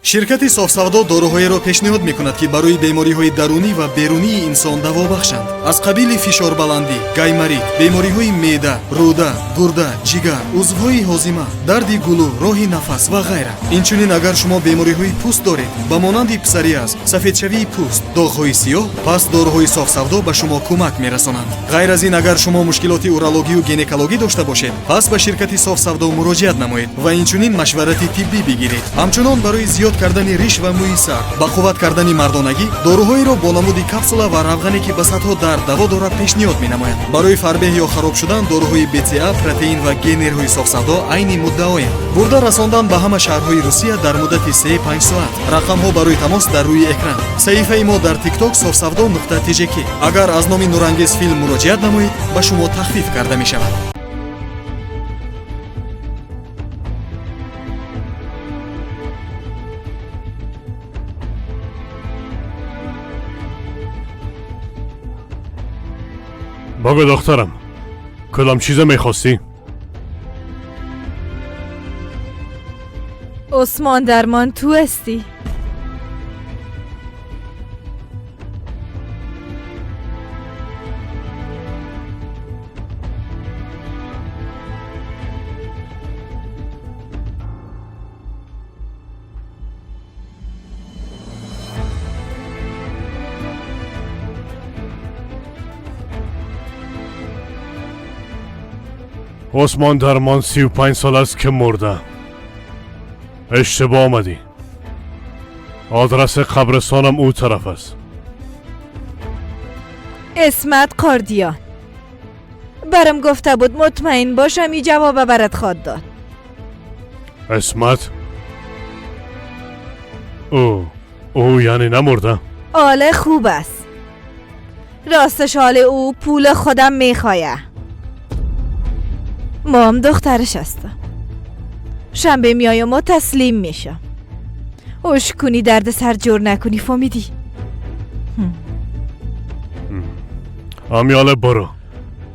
شرکت صاف‌سودا داروهایی را پیشنهاد می‌کند که برای بیماری‌های درونی و بیرونی انسان دوا بخشند. از قبیل فشار بلندی، گایماریت، بیماری‌های معده، روده، گرده، جگر، عضوهای هاضمه، درد گلو، راه نفس و غیره. اینچنین اگر شما بیماری‌های پوست دارید، به مانند پسوریاز، سفیدشوی پوست، داغ‌های سیاه، پس داروهای صاف‌سودا به شما کمک می‌رسانند. غیر از این اگر شما مشکلات اورولوژی و گینکولوژی داشته باشید، پس به شرکت صاف‌سودا مراجعت نمایید و اینچنین مشورت طبی بگیرید. همچنان برای زیاد کردن ریش و موی سر، با قوت کردن مردانگی، داروهایی را با نمود کپسولا و روغنی که به سطح درد دوا دارد پیشنهاد می‌نماید. برای فربه یا خراب شدن داروهای BCA، پروتئین و گنرهای صاف‌سودا عین مدعایند. برده رساندن به همه شهرهای روسیه در مدت 3-5 ساعت. رقم ها برای تماس در روی اکران. صحیفه ما در تیک تاک صاف‌سودا.tjk. اگر از نام نورانگیز فیلم مراجعت نمایید، به شما تخفیف کرده می شود. بگو دخترم، کدام چیز میخواستی؟ عثمان درمان تو هستی. عثمان درمان 35 سال است که مرده. اشتباه آمدی. آدرس قبرستانم او طرف است. اسمت قاردیان برم گفته بود مطمئن باشم این جواب برات خواد داد. اسمت؟ او یعنی نمرده؟ آله خوب است. راستش حال او پول خودم میخوایه. ما هم دخترش هستم. شنبه میایم و تسلیم میشم. اوش کنی درد سر جور نکنی، فهمیدی؟ امیاله برو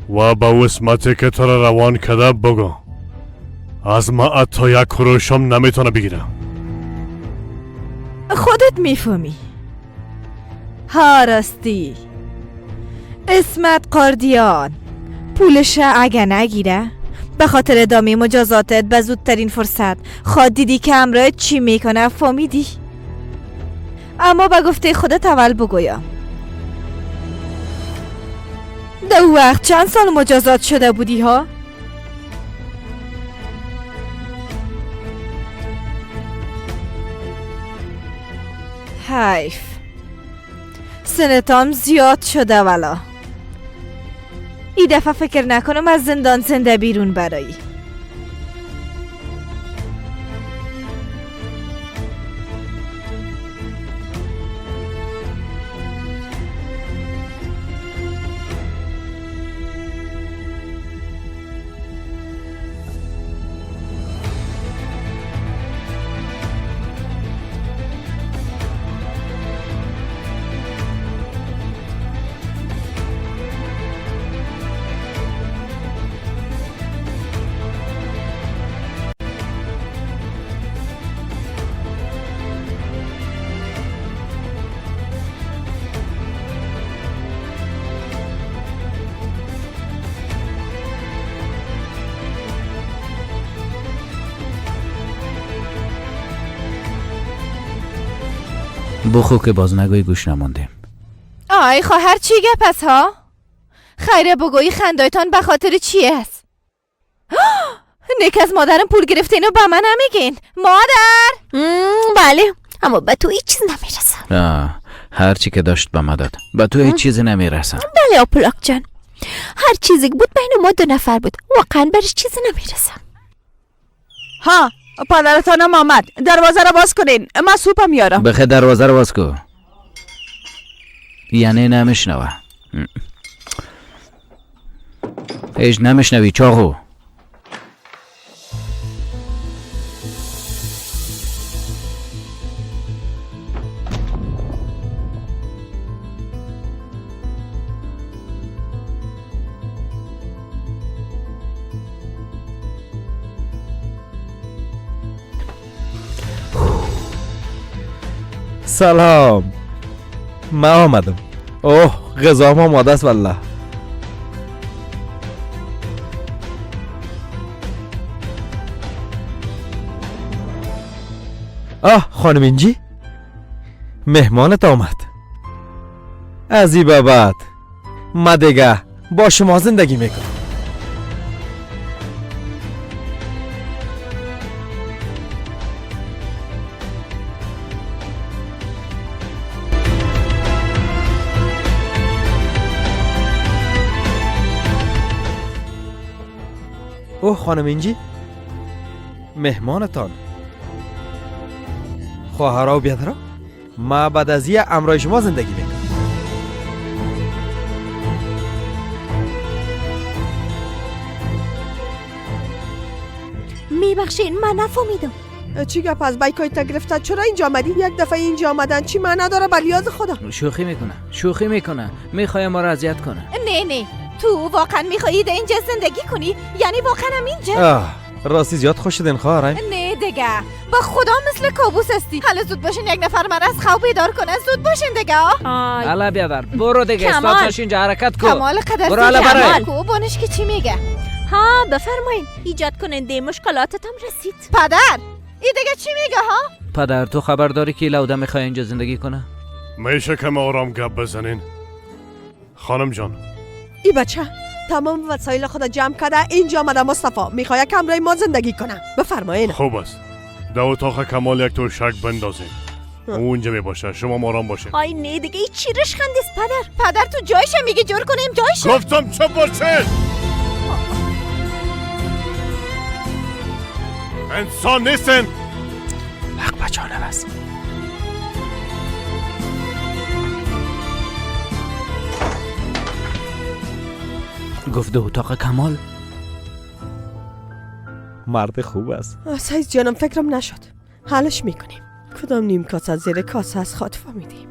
و با اسمتی که تو را روان کرده بگو از ما حتی یک کروشم نمیتونه بگیره. خودت میفهمی. ها راستی اسمت قاردیان پولش اگه نگیره به خاطر ادامه مجازاتت به زودترین فرصت خواد دیدی که همراه چی میکنه، فهمیدی؟ اما به گفته خودت اول بگویم دو وقت چند سال مجازات شده بودی ها؟ حیف سنتام زیاد شده ولا. ای دفعه فکر نکنم از زندان زنده بیرون برایی. بخو که باز نگوی گوش نماندیم. آی خواهر چی گپ است ها؟ خیره بگویی خندایتان به خاطر چی است؟ نیک از مادرم پول گرفته اینو به من نمیگین. مادر! بله اما به تو هیچ چیز نمیرسم. هر چی که داشت به ما داد، به تو هیچ چیزی نمیرسم. بله آپولاک جان، هر چیزی که بود بین ما دو نفر بود، واقعا برش چیزی نمیرسم. ها پدرتانم آمد، دروازه را باز کنین، من سوپم میارم. بخیر دروازه را باز کو. یعنی نمیشنوه. هیچ نمیشنوی چاقو. سلام، من آمدم. اوه غذا ما آماده است والله. آه خانم اینجی، مهمانت آمد. از این به بعد ما دیگه با شما زندگی میکنم. اوه خانم اینجی، مهمانتان خواهرها و بیادرها، ما بعد از یه امرای شما زندگی میکنم. میبخشین من نفهمیدم. چی گپ از بایکای تا گرفته؟ چرا اینجا آمدی؟ یک دفعه اینجا آمدن چی معنا داره؟ بلیاز خدا. شوخی میکنه، شوخی میکنه، میخوای ما رو اذیت کنه. نه نه، تو واقعا میخوایی در اینجا زندگی کنی؟ یعنی واقعا هم اینجا؟ آه راستی زیاد خوش شدین خواهرم. نه دیگه با خدا مثل کابوس هستی. حالا زود باشین یک نفر من از خواب بیدار کنه. زود باشین دیگه. الا بیادر برو دیگه، استاد نشین اینجا، حرکت کو. کمال قدر برو الا برو. کو بانش که چی میگه؟ ها بفرمایین، ایجاد کننده مشکلاتتم رسید. پدر این دیگه چی میگه ها؟ پدر تو خبر داری که لوده میخوای اینجا زندگی کنه؟ میشه کم آرام گپ بزنین خانم جان. ای بچه تمام وسایل خود جمع کرده اینجا آمده. مصطفی میخواد که همراه ما زندگی کنه. بفرمایین. خوب است، در اتاق کمال یک توشک بندازین، اونجا میباشه، شما آرام باشین. آی نه دیگه این چی رشخندیست پدر؟ پدر تو جایش میگی جور کنیم جایش. گفتم چپ باشین. انسان نیستین. حق بچانه بس. گفت اتاق کمال مرد خوب است. سایز جانم فکرم نشد. حلش میکنیم. کدام نیم کاسه زیر کاسه از خاطفه میدیم.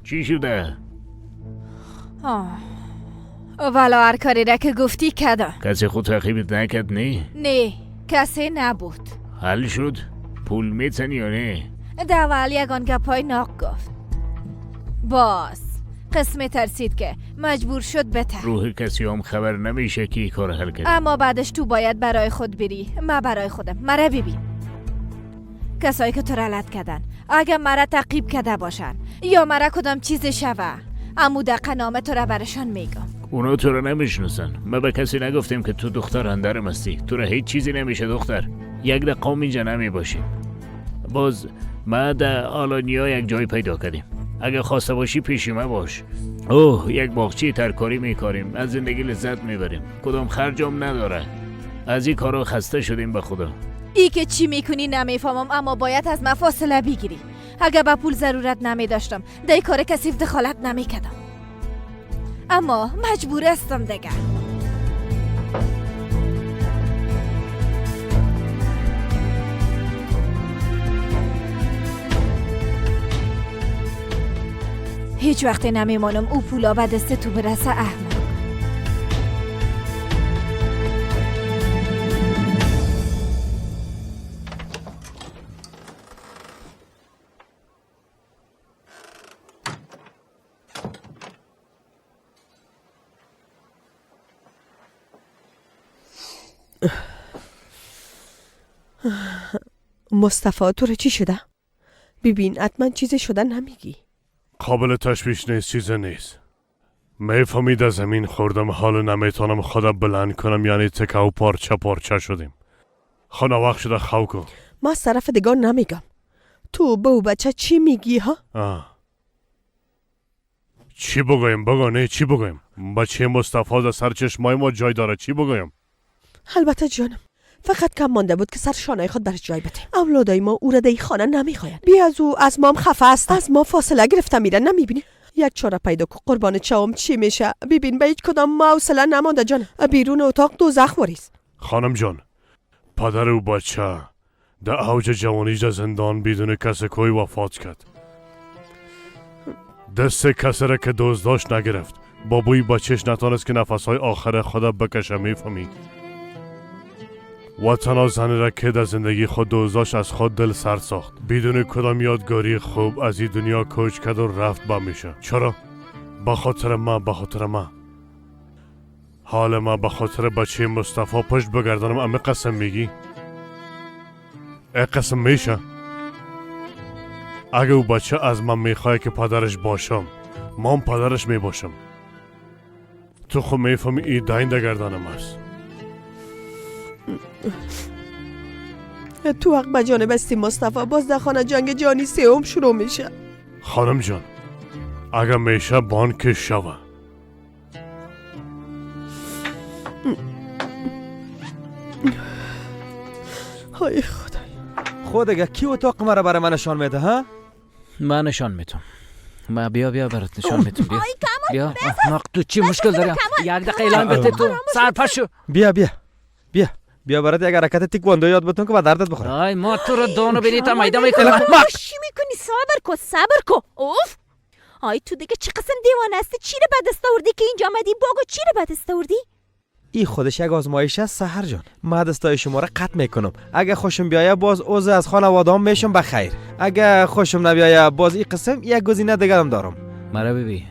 چی شده؟ والا هر کاری را که گفتی کردم. کسی خود تعقیبت نکرد؟ نه؟ نه کسی نبود. حل شد؟ پول میتنی یا نه؟ در اول یگان گپای ناق گفت، باز قسم ترسید که مجبور شد بته. روح کسی هم خبر نمیشه که کار حل کرد. اما بعدش تو باید برای خود بری، ما برای خودم. مرا ببین کسایی که تو را لد کردن اگه مرا تعقیب کرده باشن یا مرا کدام چیز شوه، امو دقیقه نام تو را برشان میگم. اونا تو را نمیشناسن. ما به کسی نگفتیم که تو دختر اندرم هستی. تو را هیچ چیزی نمیشه دختر. یک دقیقه اینجا نمیباشیم. باز ما در آلانیا یک جای پیدا کردیم. اگه خواسته باشی پیش ما باش. اوه یک باغچه ترکاری میکاریم، از زندگی لذت میبریم، کدام خرجم نداره. از این کارا خسته شدیم به خدا. ای که چی میکنی نمیفهمم، اما باید از من فاصله بگیری. اگه به پول ضرورت نمی داشتم در کار کثیف دخالت نمیکردم، اما مجبور هستم دیگه. هیچ وقت نمیمانم او پولا به دست تو برسه احمد. مصطفی تو رو چی شده؟ ببین حتما چیزی شده نمیگی. قابل تشویش نیست، چیز نیست. میفهمید از زمین خوردم، حال نمیتونم خودم بلند کنم، یعنی تکه و پارچه پارچه شدیم. خانه وقت شده خو کن. ما از طرف دیگه نمیگم. تو به او بچه چی میگی ها؟ چی بگویم؟ بگو نه چی بگویم؟ بچه مصطفی در سرچشمای ما جای داره، چی بگویم؟ البته جانم فقط کم مانده بود که سر شانه خود برش جای بده. اولادای ما او را در خانه نمیخواین. بی از او از ما هم خفه است، از ما فاصله گرفته میره. نمیبینی؟ یک چاره پیدا کو قربان چاوم چی میشه. ببین به هیچ کدام ما حوصله نمانده جان. بیرون اتاق دوزخ واریز. خانم جان، پدر او بچه در اوج جوانی در زندان بدون کس کوی وفات کرد. دست کسی را که دوست داشت نگرفت، بابوی بچهش نتانست که نفسهای آخر خود بکشه، میفهمی؟ و تنها زنی را که در زندگی خود دوزاش از خود دل سر ساخت، بدون کدام یادگاری خوب از این دنیا کوچ کرد و رفت با میشه. چرا؟ به خاطر ما، به خاطر ما. حال ما به خاطر بچه مصطفی پشت بگردانم. امی قسم میگی؟ ای قسم میشه؟ اگه او بچه از من میخواه که پدرش باشم، ما هم پدرش میباشم. تو خود میفهمی ای دین در گردانم است. تو حق به جانب استی مصطفی، باز در خانه جنگ جانی سوم شروع میشه. خانم جان اگه میشه بانک شوه. های خدای. خود اگه کی اتاق مرا برای من نشان میده ها؟ من نشان میتم. ما بیا بیا برات نشان میتم. بیا بیا. احمق تو چی مشکل داری؟ یک دقیقه اعلان بده تو سرپشو. بیا بیا بیا بیا برات یک حرکت تکواندو یاد بتون که به دردت بخوره. آی ما تو رو دونو بینی تا میدان میکنم. چی میکنی؟ صبر کو صبر کو. اوف آی تو دیگه چه قسم دیوانه هستی؟ چی رو به دست آوردی که اینجا آمدی؟ باگو چی رو به دست آوردی؟ این خودش یک آزمایش است سحر جان. من دستای شما را قطع میکنم. اگه خوشم بیایه باز عضو از خانواده‌ام میشم بخیر. اگه خوشم نبیایه باز این قسم یک گزینه دیگه هم دارم. مرا ببین،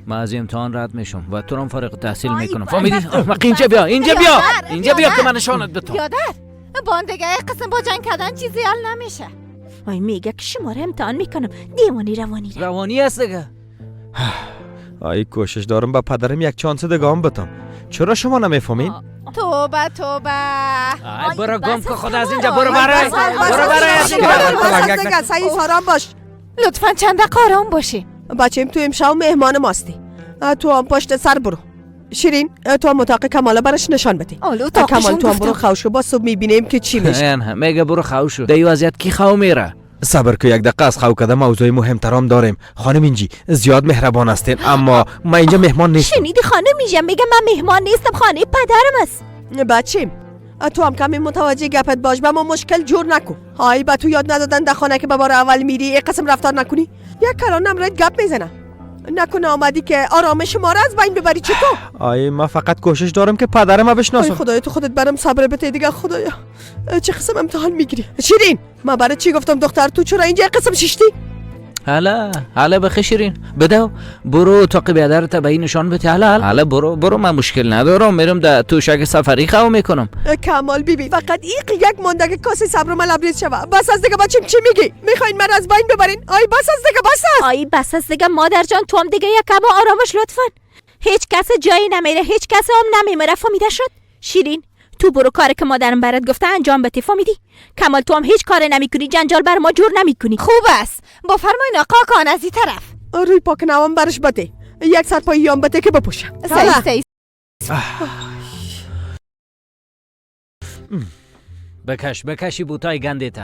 من از امتحان رد میشم و تو رو فارغ التحصیل میکنم. فهمیدی؟ احمق اینجا بیا، اینجا بیا، اینجا بیا که من نشانت بدم. بیادر باندگه قسم با جنگ کردن چیزی حل نمیشه. آی میگه که شما رو امتحان میکنم. دیوانی روانی روانی است دیگه. آی کوشش دارم به پدرم یک چانس دیگه هم بدم. چرا شما نمیفهمین؟ توبه توبه. آی برو گم که خدا از اینجا برو برای برو برای. سعی آرام باش لطفا، چند دقیقه آرام باشی. بچه‌م تو امشب مهمان ماستی، تو هم پشت سر برو. شیرین تو هم اتاق کمال برش نشان بده. کمال تو هم برو خوشو، با صبح میبینیم که چی میشه. میگه برو خوشو. در وضعیت کی خو میره؟ صبر که یک دقیقه از خو کده موضوع مهمترام داریم. خانم اینجی زیاد مهربان هستین اما من اینجا مهمان نیستم. شنیدی خانم اینجا میگه من مهمان نیستم، خانه پدرم است. بچیم تو هم کمی متوجه گپت باش، به ما مشکل جور نکن. های به تو یاد ندادن در خانه که به بار اول میری این قسم رفتار نکنی؟ یک کلانم رد گپ میزنه. نکنه آمدی که آرامش ما را از بین ببری. چطور؟ آی من فقط کوشش دارم که پدرم بشناسم. آی خدایا تو خودت برام صبر بده دیگه. خدایا چه قسم امتحان میگیری؟ شیرین من برای چی گفتم دختر تو چرا اینجا قسم شیشتی؟ حالا حالا بخی شیرین بده برو اتاق بیادرت به این نشان بده. حالا حالا برو برو، من مشکل ندارم، میرم در توشک سفری خو میکنم. کمال بیبی فقط ایق یک مونده که کاسه صبر من لبریز شوه. بس از دیگه بچیم چی میگی؟ میخواین من از بین ببرین؟ آی بس از دیگه، بس از. آی بس از دیگه مادر جان، تو هم دیگه یک کم آرامش لطفا. هیچ کس جایی نمیره، هیچ کس هم نمیمره. فهمیده شد؟ شیرین تو برو کاری که مادرم برات گفته انجام بده. فهمیدی؟ کمال تو هم هیچ کار نمیکنی، جنجال بر ما جور نمیکنی. خوب است، با فرمایین آقا کان از این طرف روی پاک نوام برش بده، یک سرپایی هم بده که بپوشم. صحیح. بکش بکشی بوتای گنده تا.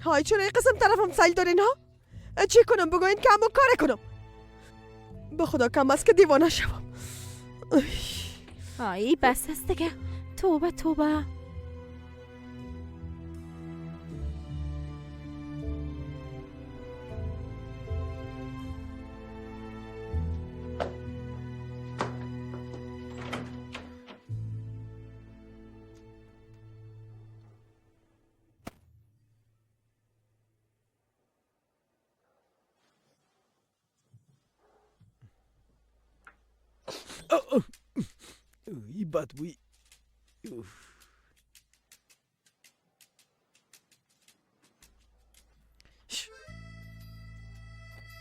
های چرا این قسم طرفم سیل دارین ها؟ چی کنم بگوین که همون کار کنم؟ به خدا کم است که دیوانه شوم. آی بس است دیگه، توبه توبه. ای بدبویی.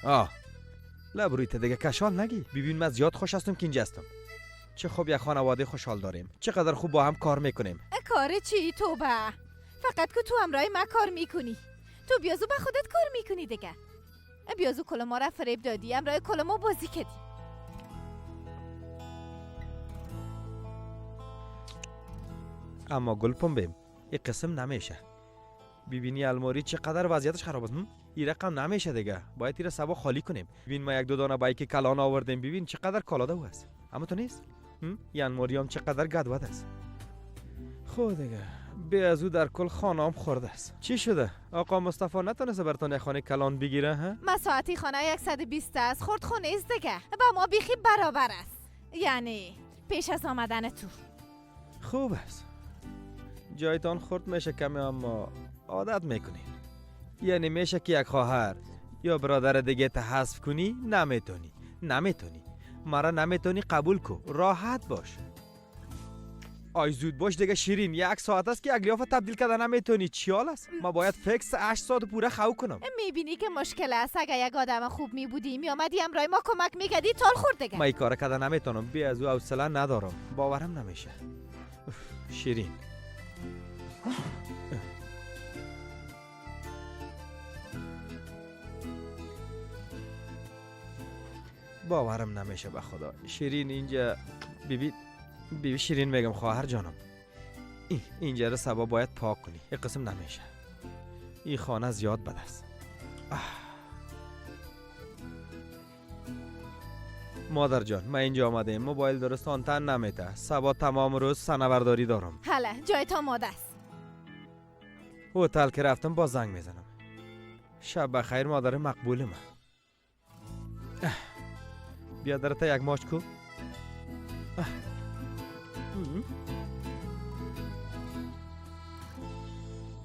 آه لب روی دیگه کشال نگی. ببین من زیاد خوش هستم که اینجا هستم. چه خوب یک خانواده خوشحال داریم، چقدر خوب با هم کار میکنیم. کار چی توبه؟ فقط که تو همراه ما کار میکنی، تو بیازو به خودت کار میکنی دیگه. بیازو کل ما را فریب دادی، همراه کل ما بازی کردی. اما گل پنبه این قسم نمیشه. ببینی الماری چقدر وضعیتش خراب است. این رقم نمیشه دیگه، باید این صبح خالی کنیم. ببین ما یک دو دانه بایک کلان آوردیم، ببین چقدر کالاده او است. اما تو نیست؟ این الماری هم چقدر گدود است. خب دیگه بی از او در کل خانه هم خورده است. چی شده؟ آقا مصطفی نتونسته براتون یک خانه کلان بگیره ها؟ مساحت خانه 120 است، خرد خونه است دیگه. با ما بیخی برابر است. یعنی پیش از آمدن تو. خوب است. جایتان خرد میشه کمی، اما عادت میکنین. یعنی میشه که یک خواهر یا برادر دیگه ته حذف کنی؟ نمیتونی. نمیتونی. مرا نمیتونی قبول کو. راحت باش. آی زود باش دیگه شیرین، یک ساعت است که یک لیافه تبدیل کردن نمیتونی. چیال است؟ ما باید فکس 8 ساعت پوره خو کنم. میبینی که مشکل است. اگه یک آدم خوب میبودی میامدی همراه ما کمک میکردی تال خورد دیگه. من این کار کردن نمیتونم، بی از او حوصله ندارم، باورم نمیشه. شیرین باورم نمیشه به خدا. شیرین اینجا بیبی بیبی شیرین میگم خواهر جانم، اینجا رو سبا باید پاک کنی. یک قسم نمیشه، این خانه زیاد بد است. مادر جان من اینجا آمده، موبایل درست آنتن نمیته، سبا تمام روز سنورداری دارم. حالا جای تا آماده است. هتل که رفتم باز زنگ میزنم. شب بخیر مادر مقبول من. بیا درته یک ماچ کو.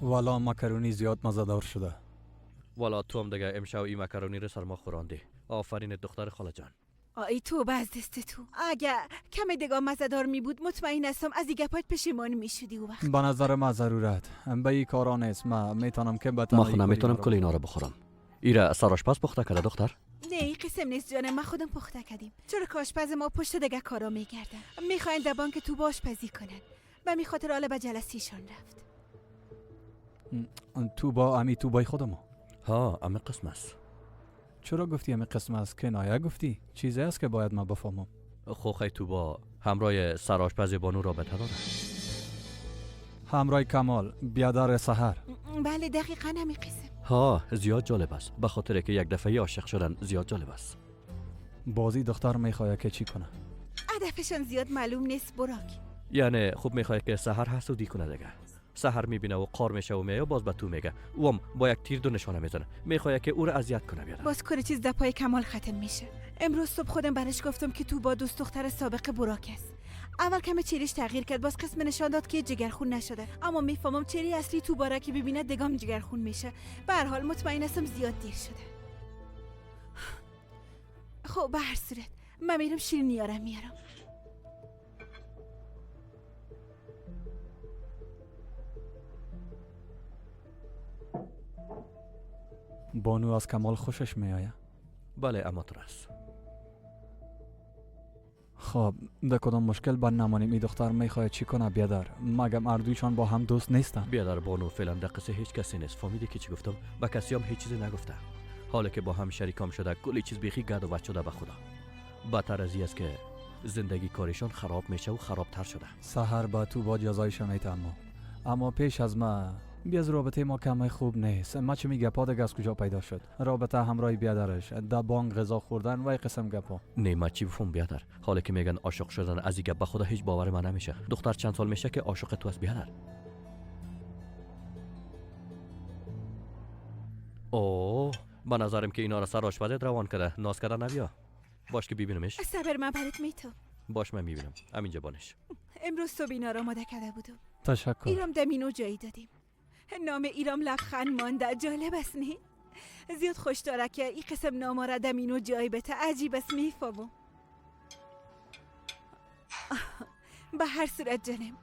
والا ماکارونی زیاد مزه‌دار شده. والا تو هم دیگه امشب این ماکارونی رو سر ما خوراندی. آفرین دختر خاله جان. آی تو از دست تو. اگه کم دیگه مزه‌دار می بود مطمئن هستم از این گپات پشیمان میشدی او وقت. به نظر ما ضرورت به این کارا نیست. ما میتونم که به ما خو نمیتونم کل اینا رو بخورم. ایره سرآشپز پخته کرده دختر؟ نه این قسم نیست جانم، ما خودم پخته کردیم. چرا که آشپز ما پشت دیگه کارا میگردن. میخواین در بانک تو باش پزی کنن. به می خاطر حالا به جلسیشان رفت. تو با امی تو بای خودمو. ها امی قسم است. چرا گفتی امی قسم است؟ کنایه گفتی؟ چیزی است که باید ما بفهمم. خوخی تو با همراه سرآشپز بانو رابطه داره. همراه کمال بیادر سحر. بله دقیقاً امی قسم. ها زیاد جالب است، به خاطر که یک دفعه عاشق شدن زیاد جالب است. بازی دختر میخواد که چی کنه؟ هدفشان زیاد معلوم نیست براک. یعنی خوب میخواد که سحر حسودی کنه دیگه. سحر میبینه و قار میشه و میاد باز به تو میگه. اوم با یک تیر دو نشانه میزنه. میخواد که او رو اذیت کنه بیادر. باز کل چیز در پای کمال ختم میشه. امروز صبح خودم برش گفتم که تو با دوست دختر سابق براک است. اول کم چهرهش تغییر کرد، باز قسم نشان داد که جگرخون نشده، اما میفهمم چهره اصلی تو بارا که ببیند دگام جگرخون میشه. به هر حال مطمئن هستم زیاد دیر شده. خب به هر صورت من میرم شیرینی آرم میارم. بانو از کمال خوشش میآید؟ بله اما ترس. خب در کدام مشکل بر نمانیم. این دختر میخواد چی کنه بیادر؟ مگم اردویشان با هم دوست نیستن؟ بیادر بانو فعلا در قصه هیچ کسی نیست. فهمیدی که چی گفتم؟ به کسی هم هیچ چیزی نگفته. حالا که با هم شریکام شده کلی چیز بیخی گد و بد شده به خدا. بدتر از این است که زندگی کارشان خراب میشه و خرابتر شده. سحر با تو با جزایش میته، اما پیش از ما بیاز رابطه ما کمی خوب نیست. ما چه می گپا دیگه از کجا پیدا شد؟ رابطه همراه بیادرش در بانک غذا خوردن و قسم گپا. نه ما چی بفهم بیادر؟ حالا که میگن عاشق شدن از این گپ به خدا هیچ باور من نمیشه. دختر چند سال میشه که عاشق تو است بیادر. اوه به نظرم که اینا را سر آشپزت روان کرده. ناز کرده نبیا. باش که ببینمش. صبر من برات میتم. باش من میبینم. همینجا بانش. امروز صبح اینا را آماده کرده بودم. تشکر. ایرام دمینو جایی دادیم. نام ایرام لبخند مانده. جالب است نه؟ زیاد خوش داره که این قسم نام را دمینو جای بته. عجیب است میفهمم. به هر صورت جانم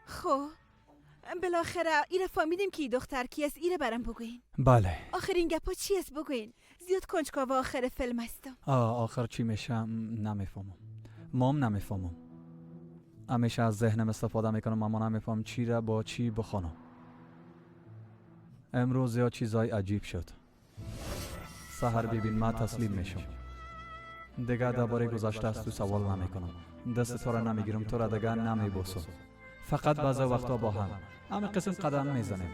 خب بالاخره ایره فهمیدیم که دختر کی است. ایره برام بگوین. بله. آخر این گپا چی است بگوین؟ زیاد کنجکاو آخر فیلم هستم. آخر چی میشه نمیفهمم. مام نمیفهمم. همیشه از ذهنم استفاده میکنم اما نمیفهم چی را با چی بخوانم. امروز زیاد چیزای عجیب شد. سحر ببین من تسلیم میشم. دیگه درباره گذشته از تو سوال نمیکنم. دست تو را نمیگیرم، تو را دیگه نمیبوسم. فقط بعضی وقتا با هم همه قسم قدم میزنیم.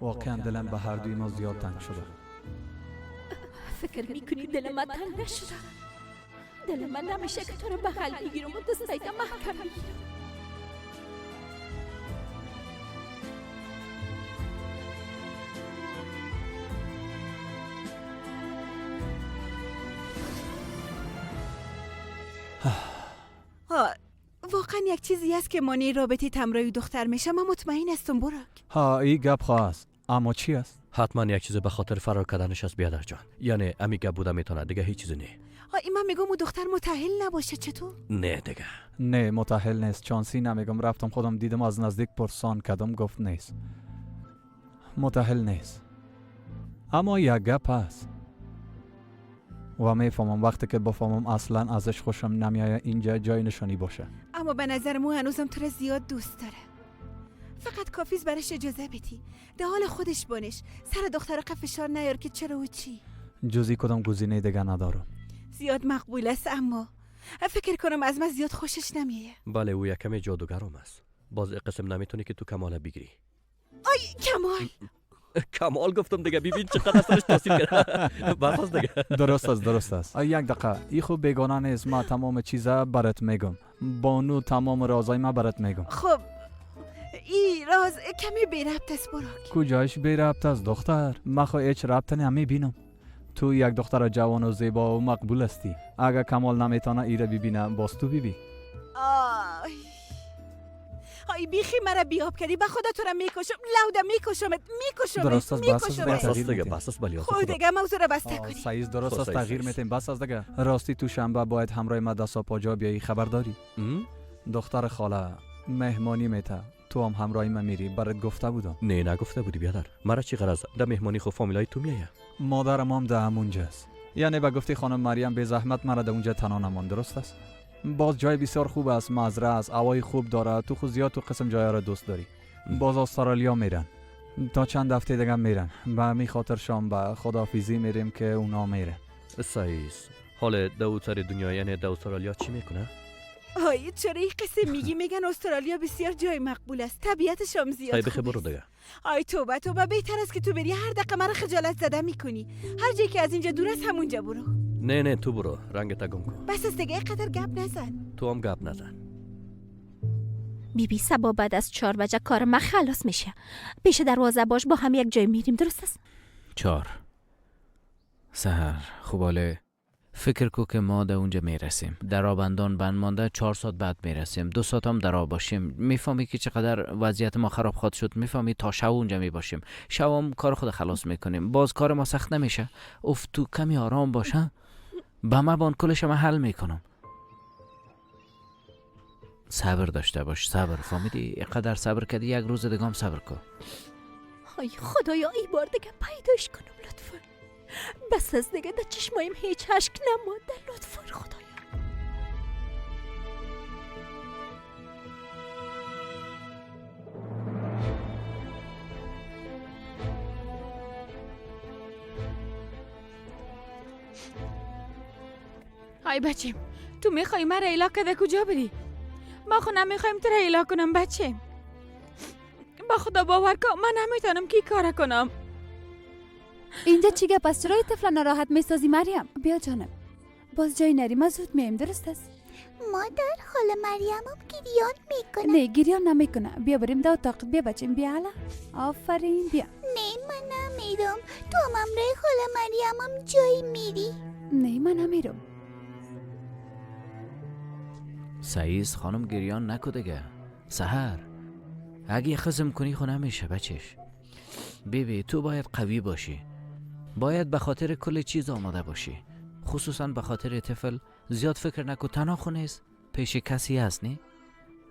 واقعا دلم به هر دوی ما زیاد تنگ شده. فکر میکنی دل من تنگ نشده؟ دل من نمیشه که تو رو بغل بگیرم و دستایت محکم بگیرم. واقعا یک چیزی است که مانع رابطه تمرای دختر میشه. من مطمئن هستم براک. ها این گپ خواست، اما چی است؟ حتما یک چیز به خاطر فرار کردنش است بیادر جان. یعنی امی گپ بوده میتونه، دیگه هیچ چیزی نه. ها من میگم او دختر متأهل نباشه. چطور؟ نه دیگه نه متأهل نیست. چانسی نمیگم، رفتم خودم دیدم از نزدیک پرسان کردم، گفت نیست، متأهل نیست. اما یک گپ هست و میفهمم وقتی که بفهمم اصلا ازش خوشم نمیآید اینجا جای نشانی باشه. اما به نظر مو هنوزم تو را زیاد دوست داره. فقط کافیست برش اجازه بدی ده حال خودش بانش، سر دختر فشار نیار که چرا و چی. جزی کدام گزینه دیگه ندارم. زیاد مقبول است، اما فکر کنم از من زیاد خوشش نمیایه. بله او یکم جادوگرم است. باز قسم نمیتونی که تو کمال بگیری. آی کمال کمال گفتم دیگه، ببین چقدر سرش تاثیر کرد. بس است دیگه. درست است درست است. یک دقیقه، ای خوب بیگانه نیست. ما تمام چیزا برات میگم، بانو تمام رازای ما برات میگم. خب ای راز کمی بی ربط است براک. کجایش بی ربط است دختر؟ من خو هیچ ربط نمیبینم. تو یک دختر جوان و زیبا و مقبول هستی. اگه کمال نمیتونه ایره ببینه باز تو ببی. آی آی بیخی مرا بیاب کردی، به خدا تو را میکشم، لوده میکشمت، میکشمت. درست است، بس است دیگه، بس است. بلی خب دیگه موضوع را بسته کنی. سعید درست است، تغییر میتیم، بس است دیگه. راستی تو شنبه باید همراه ما دستا پاجا بیایی، خبر داری؟ دختر خاله مهمانی میته، تو هم همراه ما میری، برات گفته بودم. نه نگفته بودی بیادر. مرا چی غرض؟ در مهمانی خو فامیلای تو میایه. مادرم هم ده همونجاست. یعنی به گفته خانم مریم به زحمت مرا در اونجا تنها نمان، درست است؟ باز جای بسیار خوب است، مزرعه است، هوای خوب داره، تو خود زیاد تو قسم جای را دوست داری. باز استرالیا میرن، تا چند هفته دیگه میرن. به همین خاطر شام به خداحافظی میریم که اونا میره. سایز حال دو سر دنیا یعنی در استرالیا چی میکنه؟ آی چرا این قصه میگی؟ میگن استرالیا بسیار جای مقبول است، طبیعتش هم زیاد خوب برو دیگه. آی توبه توبه، بهتر است که تو بری. هر دقیقه مرا خجالت زده میکنی. هر جایی که از اینجا دور است همونجا برو. نه نه تو برو، رنگ تا گم کن. بس است دیگه، اینقدر گپ نزن. تو هم گپ نزن. بی بی سبا بعد از 4 بجه کار من خلاص میشه. پیش دروازه باش، با هم یک جای میریم، درست است؟ 4 سحر خوباله فکر کو که ما در اونجا میرسیم. در آبندان بند مانده 4 ساعت بعد میرسیم، 2 ساعت هم در آب باشیم. میفهمی که چقدر وضعیت ما خراب خواهد شد. میفهمی تا شب اونجا میباشیم، شب هم کار خود خلاص میکنیم، باز کار ما سخت نمیشه. اف تو کمی آرام باشه، به ما بان کلش ما حل میکنم. صبر داشته باش، صبر. فهمیدی؟ اینقدر صبر کردی، یک روز دیگه هم صبر کن. ای خدایا ای بار دیگه پیداش کنم لطفا. بس از دیگه در چشمایم هیچ اشک نمانده، لطفا خدایا. های بچیم، تو میخوای مرا ایلا کده کجا بری؟ ما خو نمیخوایم تو را ایلا کنم بچیم. با خدا باور کن من نمیتونم کی کار کنم. اینجا چی گپ است؟ چرا طفل ناراحت میسازی مریم؟ بیا جانم، باز جای نری، ما زود میایم، درست است؟ مادر خاله مریمم گریان میکنه. نه گریان نمیکنه، بیا بریم در اتاق. بیا بچیم، بیا حالا. آفرین بیا. نه من نمیرم، تو هم همراه خاله مریمم جای میری. نه من نمیرم. سعیز خانم گریان نکو دیگه. سحر اگه خزم کنی خو نمیشه بچش. بیبی تو باید قوی باشی، باید به خاطر کل چیز آماده باشی، خصوصا به خاطر طفل. زیاد فکر نکو، تنها خو نیست، پیش کسی هست نی؟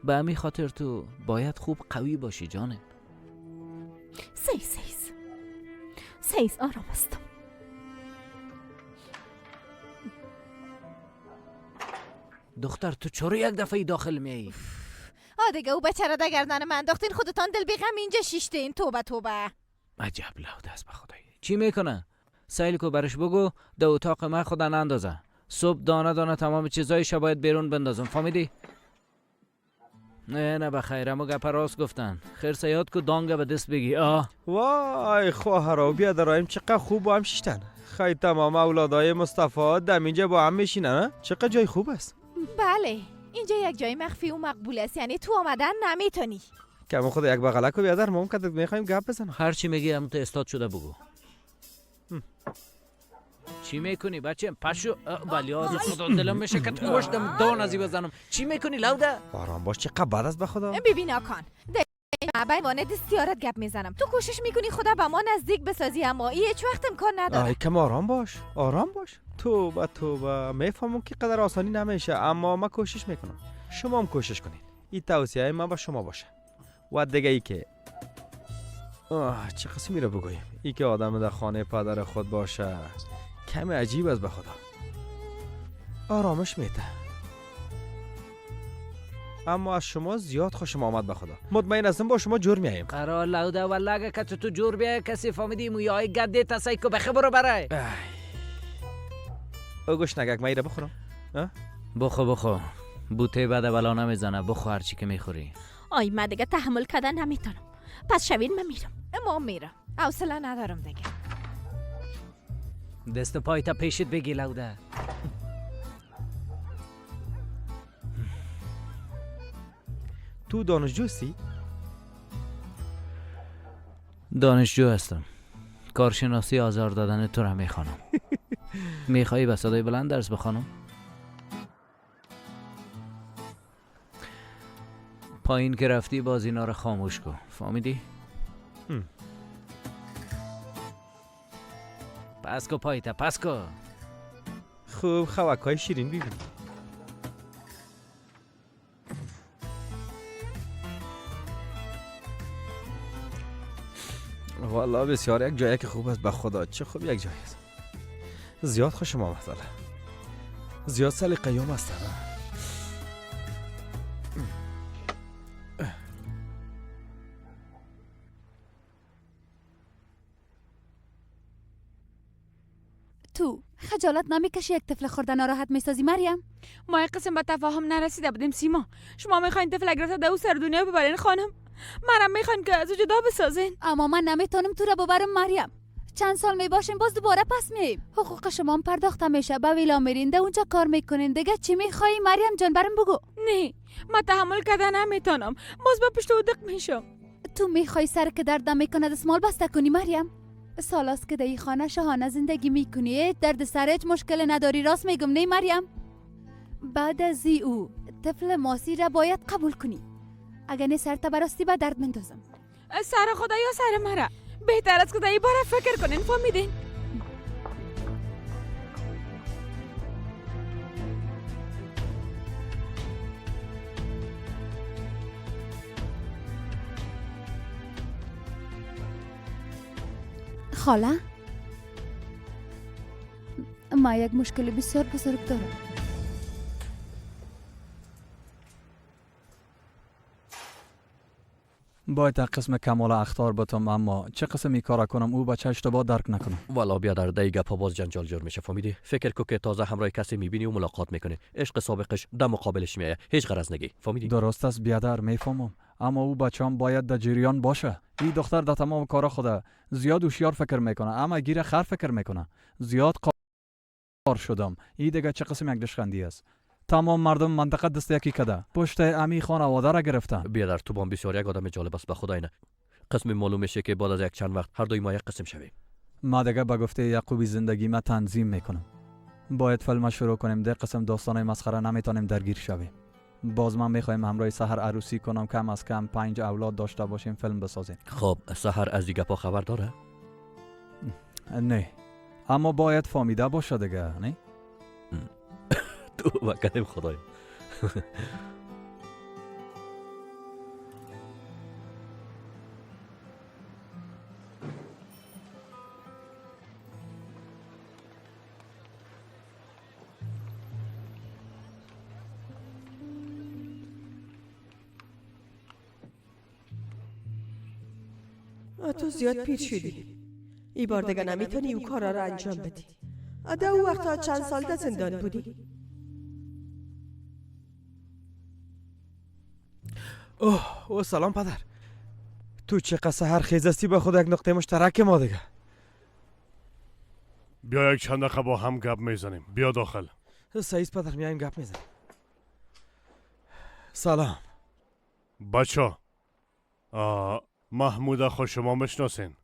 به همین خاطر تو باید خوب قوی باشی جانم. سیز سیز سیز آرام هستم. دختر تو چرا یک دفعه داخل میایی؟ آ دیگه او بچه را در گردن من انداختین، خودتان دل بیغم اینجا شیشتین. توبه توبه. عجب لوده است به خدای. چی میکنه؟ سیل کو برش بگو در اتاق من خدا نندازه. صبح دانه دانه تمام چیزایش باید بیرون بندازم، فهمیدی؟ نه نه بخیر، اما گپ راست گفتن. خیر سیاد کو دانگه به دست بگی. آه وای خواهرا بیا درایم چقدر خوب با هم شیشتن. خیلی تمام اولادای مصطفی دم اینجا با هم میشینن. چقدر جای خوب است. بله اینجا یک جای مخفی و مقبول است، یعنی تو آمدن نمیتونی. کم خود یک بغلک بیادر ما هم که میخوایم گپ بزنم. هر چی میگی هم تو استاد شده بگو. چی میکنی بچه؟ پشو ولی از خدا دلم میشه که تو گوشتم دان ازی بزنم. چی میکنی لوده؟ آرام باش، چقدر بد است به خدا. ببین آکان، در معبد دستیارت گپ میزنم، تو کوشش میکنی خدا به ما نزدیک بسازی، اما هیچ وقت امکان نداره. آی کم آرام باش، آرام باش. توبه توبه، میفهمم که قدر آسانی نمیشه، اما من کوشش میکنم، شما هم کوشش کنین. این توصیه من به شما باشه. و دیگه ای که چه قسمی رو بگوییم، ای که آدم در خانه پدر خود باشه کم عجیب است به خدا، آرامش میده. اما از شما زیاد خوشم آمد به خدا، مطمئن هستم با شما جور میایم. قرار لوده والله که تو جور بیای کسی فهمیدی مویای گده تسای کو بخه برو برای. او گوش نگک من ایره بخورم. بخو بخو، بوته بده بلا نمیزنه، بخو هر چی که میخوری. آی من دیگه تحمل کردن نمیتونم، پس شوین من میرم. ما میرم، حوصله ندارم دیگه. دست پای تا پیشت بگی لوده. تو دانشجو هستی؟ دانشجو هستم، کارشناسی آزار دادن تو را میخوانم. میخوایی به صدای بلند درس بخوانم؟ پایین که رفتی باز اینا را خاموش کن، فهمیدی؟ پس کو پایتا، پس کو. خوب خوک های شیرین ببین. والا بسیار یک جایی که خوب است به خدا، چه خوب یک جایی است. زیاد خوشم آمد، زیاد سلیقه‌ام است. تو خجالت نمیکشی یک طفل خورده ناراحت میسازی مریم؟ ما یک قسم به تفاهم نرسیده بودیم سیما. شما میخواین طفل گرفته در او سر دنیا ببرین خانم، منم میخواین که از او جدا بسازین. اما من نمیتونم تو را ببرم مریم. چند سال میباشیم باز دوباره پس میاییم. حقوق شما هم پرداخته میشه، به ویلا میرین، ده اونجا کار میکنین، دیگه چی میخوایی مریم جان؟ برم بگو. نه من تحمل کرده نمیتونم، باز با پشت و دق میشم. تو میخوای سر که درد نمیکنه دستمال بسته کنی مریم؟ سالاست که در این خانه شاهانه زندگی میکنی، درد سرت مشکل نداری، راست میگم نه مریم؟ بعد از او طفل ماسی را باید قبول کنی، اگر نه سرت براستی به درد مندازم. سر خدا یا سر مرا، بهتر است که در این باره فکر کنین، فهمیدین؟ خاله ما یک مشکل بسیار بزرگ دارم. باید قسم کمال اختار بتم، اما چه قسم ای کار کنم او بچه اشتباه درک نکنم. والا بیادر دی گپا باز جنجال جور میشه، فهمیدی؟ فکر کو که تازه همراه کسی میبینی و ملاقات میکنی، عشق سابقش در مقابلش میایه، هیچ غرض نگی، فهمیدی؟ درست است بیادر، میفهمم، اما او بچه‌ام باید در جریان باشه. این دختر در تمام کارا خوده زیاد هوشیار فکر میکنه، اما گیر خر فکر میکنه. زیاد قار شدم. این دیگه چه قسم یک دشخندی است؟ تمام مردم منطقه دست یکی کده پشت امی خانواده را گرفتن. بیادر تو بام بسیار یک آدم جالب است به خدا. اینه قسم معلوم میشه که بعد از یک چند وقت هر دوی ما یک قسم شویم. ما دیگه به گفته یعقوبی زندگی ما تنظیم میکنم. باید فیلم شروع کنیم. ده قسم داستانای مسخره نمیتونیم درگیر شویم. باز من میخوایم همراه سحر عروسی کنم، کم از کم 5 اولاد داشته باشیم، فیلم بسازیم. خب سحر از دیگه پا خبر داره؟ نه، اما باید فهمیده باشه دیگه، نه؟ تو وکلم خدای. تو زیاد پیر شدی. ای بار دیگه نمیتونی او کارا را انجام بدی. ده او وقتا چند سال در زندان بودی. اوه او سلام پدر. تو چه قصه هر خیز هستی با خود یک نقطه مشترک ما دیگه. بیا یک چند دقیقه با هم گپ میزنیم. بیا داخل. سعید پدر میایم گپ میزنیم. سلام بچه. محمود خوش شما میشناسین.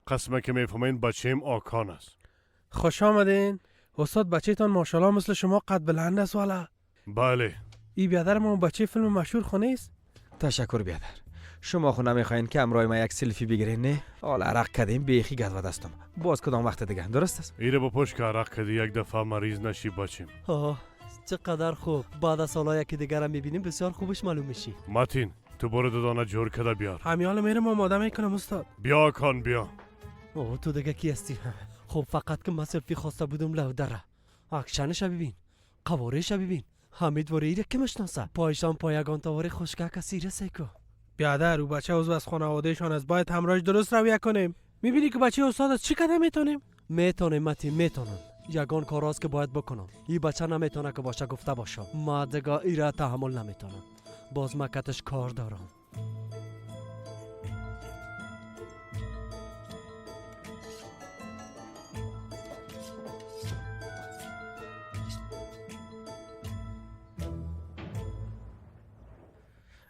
قسمه که میفهمین بچه‌م آکان است. خوش آمدین استاد. بچه‌تان ماشاءالله مثل شما قد بلند است والا. بله. ای بیادر ما بچه فیلم مشهور خونه است. تشکر بیادر. شما خو نمیخواین که همراه ما یک سلفی بگیرین نه؟ حالا عرق کردیم بیخی گد و دستم. باز کدام وقت دیگه درست است؟ ایره با پشت که عرق کردی یک دفعه مریض نشی بچیم. آه چقدر خوب. بعد از سال‌ها یکی دیگر هم میبینیم بسیار خوبش معلوم میشی. متین تو برو دو دانه جور کده بیار. همین حالا میرم آماده میکنم استاد. بیا کان بیا. اوه تو دیگه کی هستی؟ خب فقط که من سلفی خواسته بودم لو دره. اکشنش ببین، قواره‌ش ببین. امیدواری ایره که مشناسه. پایشان پایگان تاواری خشکه کسی رسه کو. بیادر او بچه عضو از خانوادهشان است، باید همراهش درست رویه کنیم. میبینی که بچه استاد است چی کده میتونیم؟ میتونیم متین میتونم. یگان کاراست که باید بکنم. این بچه نمیتونه که باشه گفته باشه. ما دیگه ایره تحمل نمیتونم. باز مکتش کار دارم.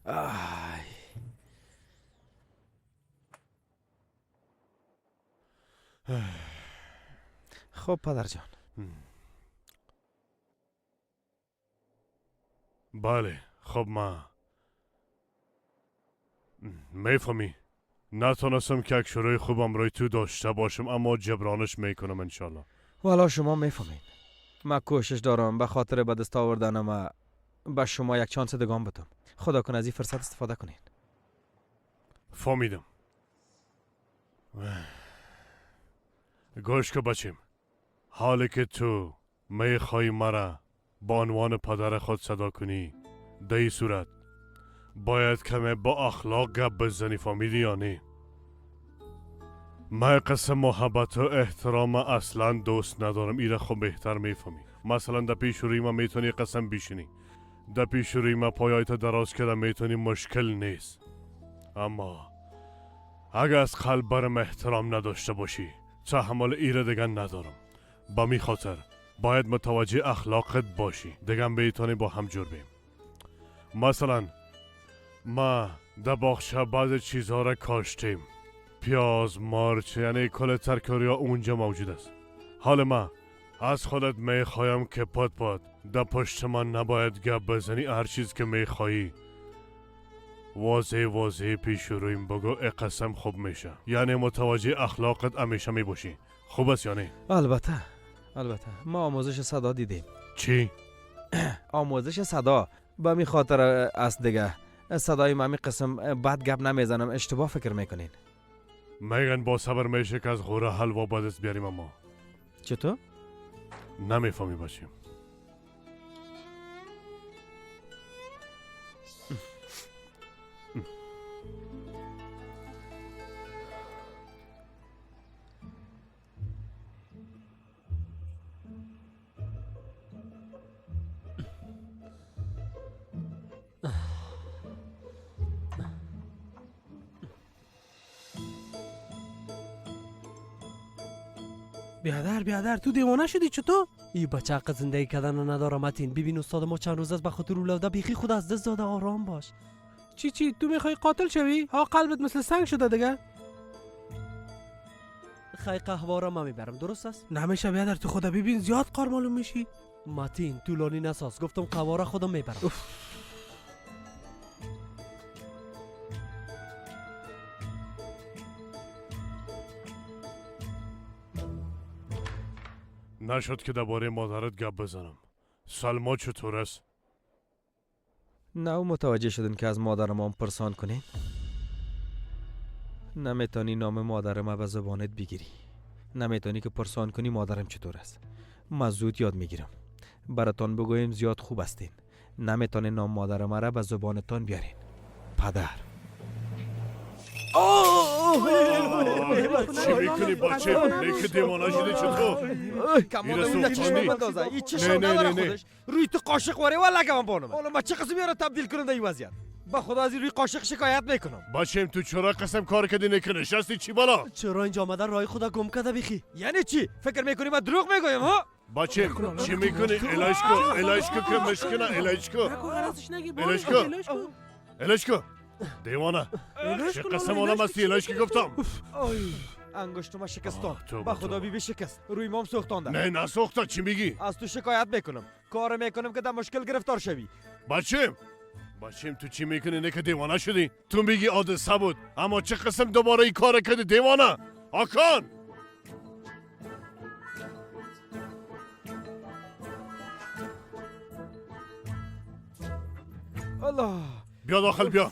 آی. خب پدر جان. بله خب ما میفهمی نتونستم که یک شروع خوبم روی تو داشته باشم، اما جبرانش میکنم انشالله. والا شما میفهمین من کوشش دارم به خاطر به دست آوردن ما به شما یک چانس دگان بدم. خدا کنه از این فرصت استفاده کنین. فهمیدم. گوش که بچیم، حالی که تو میخوای مرا با عنوان پدر خود صدا کنی، در این صورت باید کمی با اخلاق گپ بزنی. فهمیدی یا نه؟ من قسم محبت و احترام اصلا دوست ندارم. ایره خب بهتر میفهمی. مثلا در پیش روی ما میتونی قسم بیشینی، در پیش روی ما پایایت دراز کرده میتونی، مشکل نیست. اما اگه از قلب برم احترام نداشته باشی تحمل ایره دیگه ندارم. با می خاطر باید متوجه اخلاقت باشی. دیگه میتونی با هم جور بیم. مثلا ما در باغچه بعض چیزها را کاشتیم، پیاز، مارچ، یعنی کل ترکاری ها اونجا موجود است. حال ما از خودت میخوایم که پات پات در پشت من نباید گپ بزنی. هر چیز که میخوایی واضح واضح پیش رویم بگو، قسم خوب میشه. یعنی متوجه اخلاقت همیشه میباشی. خوب است یعنی؟ البته البته. ما آموزش صدا دیدیم. چی؟ آموزش صدا به می خاطر است دیگه. صدای ما می قسم بد گپ نمیزنم، اشتباه فکر میکنین. میگن با صبر میشه که از غوره حلوا به دست بیاریم. اما چطور؟ نمیفهمی باشیم. بیادر بیادر تو دیوانه شدی چطور؟ ای بچه حق زندگی کردن نداره متین. ببین استاد ما چند روز است به خاطر اولوده بیخی خود از دست داده. آرام باش. چی چی تو میخوای قاتل شوی؟ ها قلبت مثل سنگ شده دیگه. خی قهوه را ما میبرم درست است؟ نمیشه بیادر تو خدا ببین زیاد قار معلوم میشی. متین طولانی نساز، گفتم قهوه را خودم میبرم. نشد که درباره مادرت گپ بزنم. سلما چطور است؟ نه متوجه شدین که از مادرم هم پرسان کنین؟ نمیتونی نام مادرم به زبانت بگیری. نمیتونی که پرسان کنی مادرم چطور است. من زود یاد میگیرم. براتان بگویم زیاد خوب هستین. نمیتونی نام مادرم را به زبانتان بیارین. پدر. چی میکنی بچه؟ نیک دیوانه شدی چطور؟ کمال اون چشم بندازه. این چشم نداره خودش. روی تو قاشق واره و لگم بانم. حالا ما چه قسمی را تبدیل کنم در این وضعیت؟ با خدا از روی قاشق شکایت میکنم. بچیم تو چرا قسم کار کردی نکه نشستی چی بالا؟ چرا اینجا آمده رای خدا گم کرده بیخی؟ یعنی چی؟ فکر میکنی من دروغ میگویم ها؟ بچیم چی میکنی؟ الایش کو، الایش کو که مشکنه، الایش کو. الایش کو. الایش کو. دیوانه. چه قسم آدم هستی؟ الایش که گفتم. انگشتم شکستان. با خدا بی بی شکست. روی مام سوختانده. نه نسوخته، چی میگی؟ از تو شکایت میکنم. کار میکنم که در مشکل گرفتار شوی. بچیم بچیم تو چی میکنی؟ نه که دیوانه شدی. تو میگی حادثه بود، اما چه قسم دوباره این کار کردی دیوانه؟ آکان الله، بیا داخل بیا.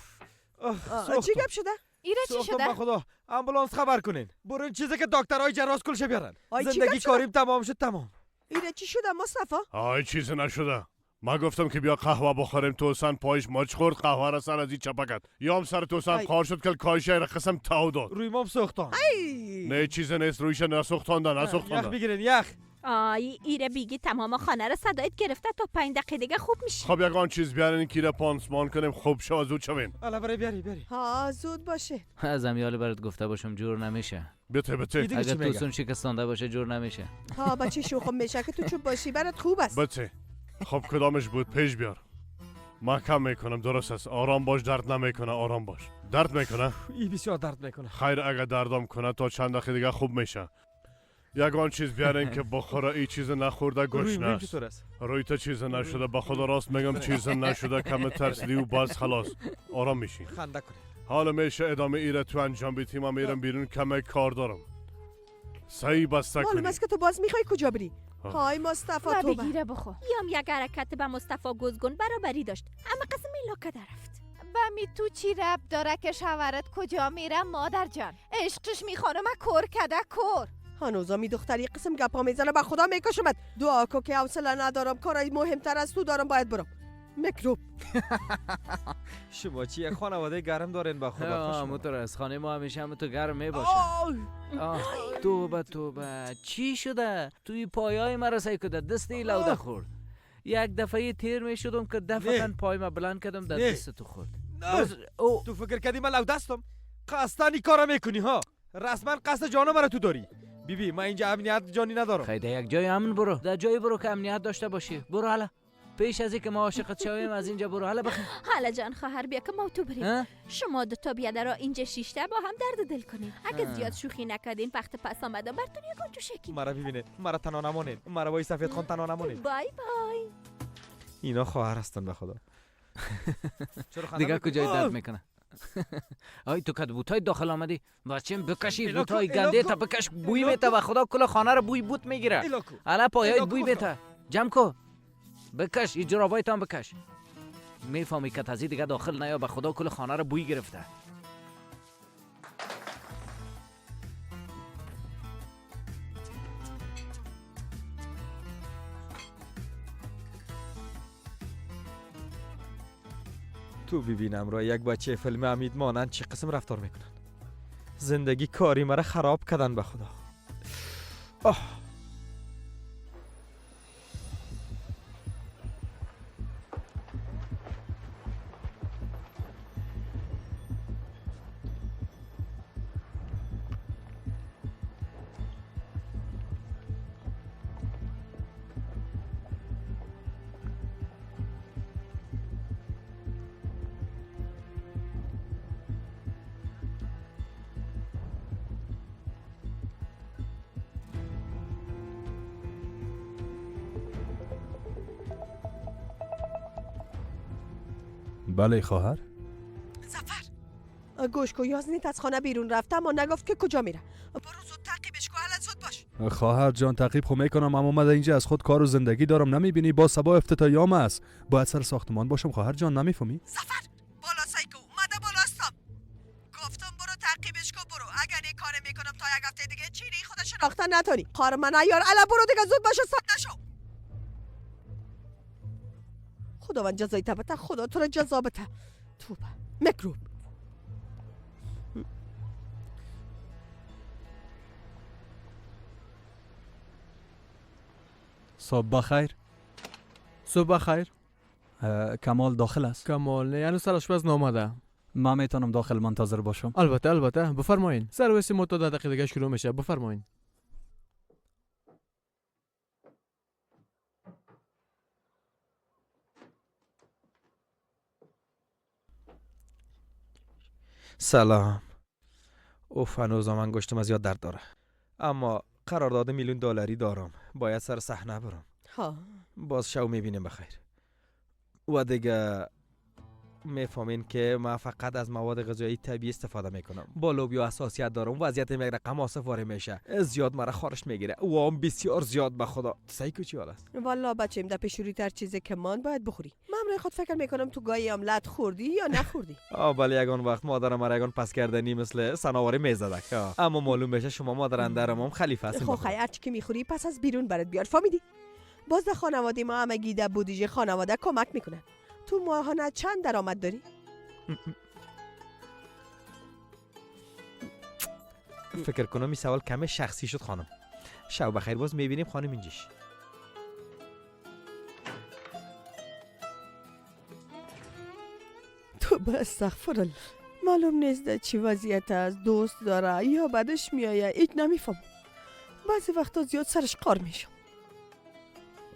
چی گپ شده؟ ایره چی شده؟ به خدا آمبولانس خبر کنین. برو این چیزی که دکترای جراح کلش بیارن. زندگی کاریم تمام شد تمام. ایره چی شده مصطفی؟ آی چیزی نشده. ما گفتم که بیا قهوه بخوریم، توسن پایش ماچ خورد، قهوه را سر از این چپه کرد. یام سر توسن قار شد که کایشه را قسم تاو داد. روی مام سوختان. نه چیزی نیست، رویش نسوختانده نسوختانده. یخ بگیرین یخ. آی ایره بیگی تمام خانه را صدایت گرفته، تا 5 دقیقه دیگه خوب میشه. خب یگان چیز بیارین که پانسمان کنیم خوب شو زود شوین. الا برای بیاری بیاری. ها زود باشه. از امیال برات گفته باشم جور نمیشه. بته بته. اگر توسون شکستانده باشه جور نمیشه. ها بچه شوخم میشه که تو چوب باشی برات خوب است. بته. خب کدامش بود؟ پیش بیار. ما کم میکنم درست است. آرام باش، درد نمیکنه. آرام باش. درد میکنه؟ ای بسیار درد میکنه. خیر اگه دردم کنه تا چند دقیقه دیگه خوب میشه. یگان چیز بیارین که بخوره. ای چیز نخورده گشنه است. روی تا چیز نشده. به خدا راست میگم چیز نشده. کم ترسیدی و باز خلاص آرام میشی. خنده کنی. حالا میشه ادامه ایره تو انجام بدیم. من میرم بیرون کم کار دارم. سعی بسته کنی. معلوم است که تو باز میخوای کجا بری؟ های مصطفی تو بگیره بخو. یام یک حرکت به مصطفی گزگون برابری داشت، اما قسم لاکه رفت. به می تو چی رب داره که شوهرت کجا میره مادر جان؟ عشقش میخوانم کور کده کور. هنوزا می دختری قسم گپا میزنه به خدا میکشمت. دعا کو که حوصله ندارم، کارای مهمتر از تو دارم، باید برم. میکروب. شما چی یک خانواده گرم دارین با خدا. خوش موتور از خانه ما همیشه هم تو گرم میباشه. توبه توبه چی شده؟ توی پایای مرا سعی کده دستی لوده خورد. یک دفعه تیر میشدم که دفعتا پای ما بلند کردم در دست تو خورد. تو فکر کردی من لوده هستم؟ قصداً این کارا میکنی ها؟ رسما قصد جان مرا تو داری. بی بی من اینجا امنیت جانی ندارم. خیلی یک جای امن برو، در جای برو که امنیت داشته باشی. برو حالا پیش از اینکه ما عاشقت شویم از اینجا برو. حالا بخیر. حالا جان خواهر بیا که ما تو بریم. شما دو تا بیادرا اینجا شیشته با هم درد دل کنین. اگه زیاد شوخی نکردین وقت پس آمدن براتون یکم جوشکی. مرا ببینید، مرا تنها نمانید، مرا وای سفید خان تنها نمانید. بای بای. اینا خواهر هستن به خدا. دیگه کجای درد میکنه؟ آی تو کد بوتای داخل آمدی بچم بکشی بوتای گنده تا بکش بوی میته و خدا کل خانه رو بوی بوت میگیره. حالا پایای بوی میته. جمع کو بکش این جرابایت هم بکش. میفهمی که تازی دیگه داخل نیا به خدا کل خانه رو بوی گرفته. تو ببینم را یک بچه فیلم امید مانند چه قسم رفتار میکنن. زندگی کاری مرا خراب کردن به خدا. آه بله خواهر. زفر گوش کو، یازنیت از خانه بیرون رفته اما نگفت که کجا میره. برو زود تعقیبش کو، حالا زود باش. خواهر جان تعقیب خو میکنم اما من اینجا از خود کار و زندگی دارم، نمیبینی؟ با صبا افتتاحیام است، باید سر ساختمان باشم خواهر جان، نمیفهمی؟ زفر بالا سایکو اومده بالا استم. گفتم برو تعقیبش کو برو، اگر این کار میکنم تا یک هفته دیگه چیری خودش شناخته نتونی. خواهر من عیار، الا برو دیگه زود باش، صد نشو. خداوند جزای تبته، خدا تو را جزا بده. توبه میکروب. صبح بخیر. صبح بخیر. کمال داخل است؟ کمال نه، هنوز سرآشپز نامده. من میتونم داخل منتظر باشم؟ البته البته، بفرمایین. سرویس ما تا 10 دقیقه دیگه شروع میشه، بفرمایین. سلام. اوف، هنوز انگشتم از یاد درد داره، اما قرارداد $1,000,000 دارم، باید سر صحنه برم. ها باز شو میبینیم بخیر. و دیگه میفهمین که من فقط از مواد غذایی طبیعی استفاده میکنم، با لوبیا حساسیت دارم، وضعیت یک رقم آسفاره میشه، زیاد مرا خارش میگیره و هم بسیار زیاد. به خدا سعی کو چی حال است؟ والا بچیم در پیش روی تر چیزی که مان باید بخوری. من امروز خود فکر میکنم تو گاهی املت خوردی یا نخوردی. بله، یگان وقت مادرم مرا یگان پس کردنی مثل سناوری میزدک، اما معلوم میشه شما مادر اندرم هم خلیفه هستین. خب خیر، هرچی که میخوری پس از بیرون برات بیار، فهمیدی؟ باز در خانواده ما همگی در بودجه خانواده کمک میکنن. تو ماهانه چند درآمد داری؟ فکر کنم این سوال کم شخصی شد خانم. شب بخیر، باز میبینیم خانم اینجیش. تو به استغفر الله، معلوم نیست در چی وضعیت است، دوست داره یا بدش میآید، هیچ نمیفهم. بعضی وقتا زیاد سرش قار میشم،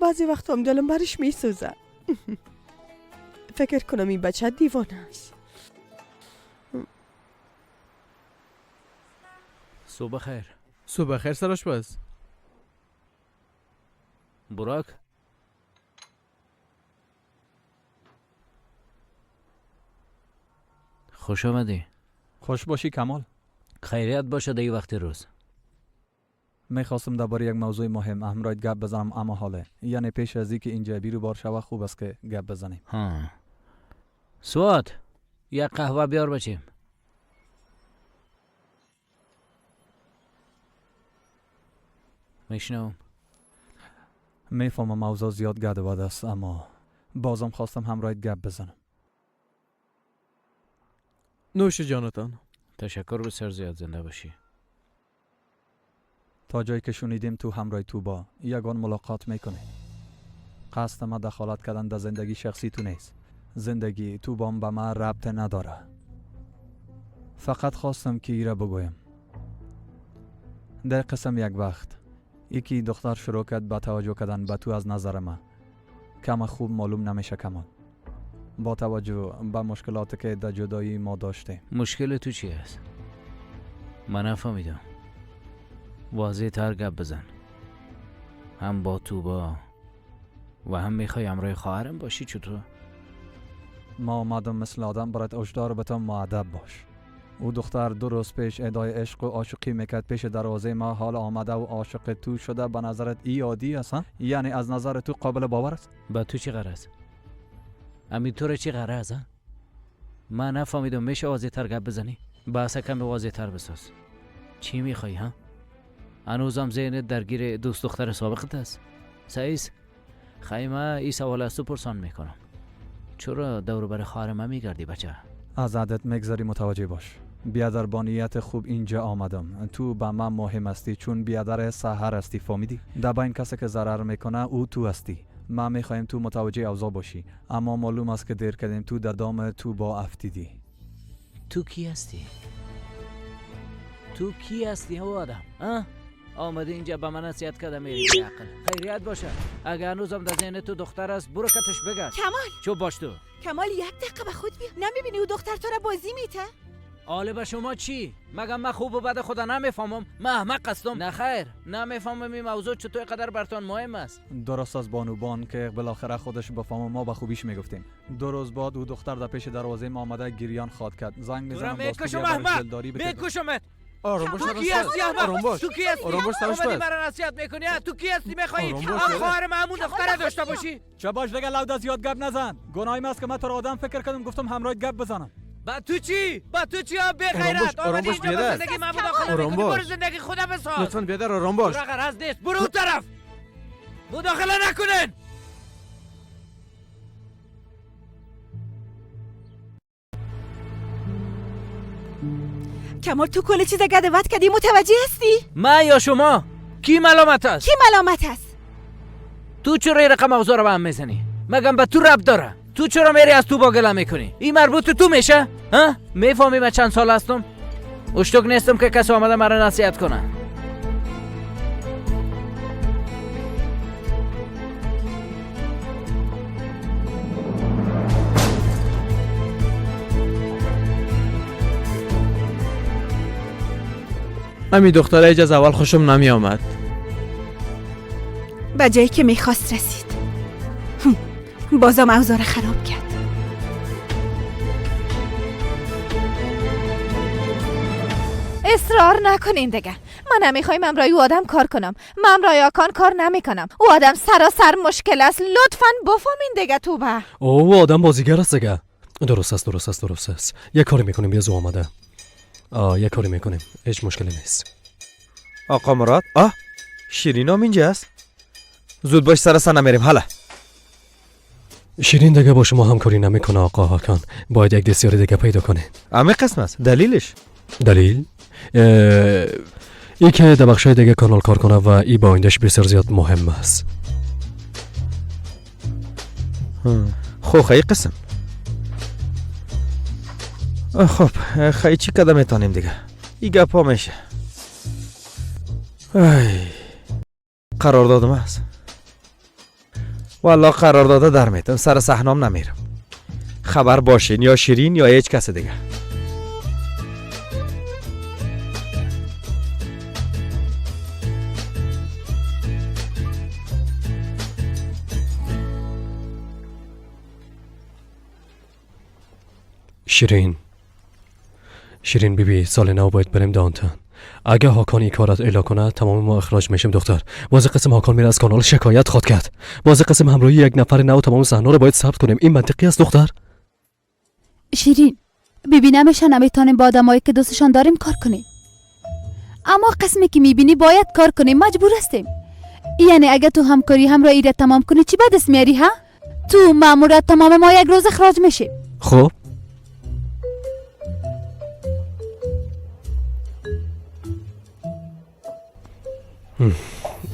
بعضی وقتا هم دلم برش میسوزه. فکر کنم این بچه دیوانه است. صبح خیر. صبح خیر سرآشپز. براک، خوش آمدی. خوش باشی کمال. خیریت باشه در وقت روز. میخواستم درباره یک موضوع مهم همراهت گپ بزنم، اما حاله یعنی پیش از اینکه اینجا بیرو بار شوه خوب است که گپ بزنیم. ها سواد، یک قهوه بیار بچیم. میشنوم. میفهمم موضوع زیاد گدود است، اما بازم خواستم همراهت گپ بزنم. نوش جانتان. تشکر بسیار زیاد، زنده باشی. تا جایی که شنیدیم تو همراه توبا یگان ملاقات میکنی. قصد ما دخالت کردن در زندگی شخصی تو نیست. زندگی توبام به من ربط نداره. فقط خواستم که ایره بگویم. در قسم یک وقت یکی دختر شروع کرد به توجه کردن به تو، از نظر من کم خوب معلوم نمیشه کمال، با توجه به مشکلاتی که در جدایی ما داشتیم. مشکل تو چی است؟ من نفهمیدم. واضح تر گپ بزن. هم با توبا و هم میخوای همراه خواهرم باشی چطور؟ ما آمدم مثل آدم برات هشدار بتم، مؤدب باش. او دختر 2 روز پیش ادای عشق و عاشقی میکرد پیش دروازه ما، حال آمده و عاشق تو شده. به نظرت ای عادی است؟ یعنی از نظر تو قابل باور است؟ با تو چی غرض؟ امی تو را چی غرض؟ من نفهمیدم. میشه واضح تر گپ بزنی؟ بحث کمی واضح تر بساز. چی میخوای ها؟ هنوزم ذهنت درگیر دوست دختر سابقت است؟ سعیس خیمه این سوال از تو پرسان میکنم. چرا دور بر خواهر من میگردی بچه؟ از عادت میگذری، متوجه باش. بیادر با نیت خوب اینجا آمدم. تو به من مهم هستی چون بیادر سحر هستی، فهمیدی؟ در بین کسی که ضرر میکنه او تو هستی. ما میخوایم تو متوجه اوضاع باشی، اما معلوم است که دیر کردیم. تو در دام تو با افتیدی. تو کی هستی؟ تو کی هستی او آدم؟ آمده اینجا به من نصیحت کرده میری بی عقل. خیریت باشه. اگه هنوزم در ذهن تو دختر است برو کتش بگرد. کمال چوب باش تو. کمال یک دقیقه به خود بیا. نمیبینی او دختر تو را بازی میته؟ حالا به شما چی؟ مگه من خوب و بد خدا نمیفهمم؟ من احمق هستم؟ نه خیر، نمیفهمم این موضوع چطور قدر برتان مهم است. درست از بانوبان که بالاخره خودش بفهمم، ما به خوبیش میگفتیم. 2 روز بعد او دختر در پیش دروازه ما آمده گریان خواد کرد. زنگ میزنم باز تو دلداری بده. میکشمت. آروم باش. تو کی هستی آروم باش. تو کی هستی؟ آروم باش. اومدی مرا نصیحت میکنی؟ تو کی هستی میخوای خواهر معمون دختره داشته باشی؟ چه باش دیگه، لوده زیاد گپ نزن. گناهی است که من تو را آدم فکر کردم، گفتم همراه گپ بزنم. با تو چی؟ با تو چی؟ بی غیرت آمدی اینجا با زندگی من مداخله میکنی. برو زندگی خودم بساز. لطفاً بیادر آرام باش. برو غرض نیست، برو اون طرف. مداخله نکنن. کمال تو کل چیز گدوت کردی، متوجه هستی؟ من یا شما؟ کی ملامت است؟ کی ملامت است؟ تو چرا این رقم موضوع رو به هم میزنی؟ مگم به تو ربط داره؟ تو چرا میری از تو با گله میکنی؟ این مربوط تو میشه؟ ها؟ میفهمی من چند سال هستم؟ اشتک نیستم که کسی آمده مرا نصیحت کنه. همین دختره ایج از اول خوشم نمی آمد. به جایی که میخواست رسید. بازم اوضاع خراب کرد. اصرار نکنین دیگه. من نمیخوایم امرای او آدم کار کنم. من امرای آکان کار نمیکنم. او آدم سراسر مشکل است. لطفاً بفهمین دیگه تو به. او آدم بازیگر است دیگه. درست است درست است درست است. یک کاری میکنیم بیا زو آمده. یک کاری میکنیم، هیچ مشکلی نیست. آقا مراد، شیرین هم اینجا است. زود باش سر صحنه میریم. حالا شیرین دیگه با شما همکاری نمیکنه آقا هاکان. باید یک دستیار دیگه پیدا کنه. همه قسم است. دلیلش؟ دلیل ای که در بخشای دیگه کانال کار کنه و ای با آیندهش بسیار زیاد مهم است. خب خیلی قسم. خب خیلی چی کده میتونیم دیگه؟ ای گپ ها میشه. قرار دادم است. والا قرار داده در میتم، سر صحنام نمیرم. خبر باشین یا شیرین یا هیچ کس دیگه. شیرین، شیرین بیبی، سال نو باید بریم دانتن. اگه هاکان این کارت اعلا کنه تمام ما اخراج میشیم دختر. باز قسم هاکان میره از کانال شکایت خواد کرد. باز قسم همراهی یک نفر نو تمام صحنه رو باید ثبت کنیم. این منطقی است دختر؟ شیرین بیبی، نمیشه نمیتونیم با آدمایی که دوستشان داریم کار کنیم. اما قسمی که میبینی باید کار کنیم، مجبور هستیم. یعنی اگه تو همکاری همراهی را تمام کنی چی به دست میاری؟ ها؟ تو مامورت تمام ما یک روز اخراج میشیم. خب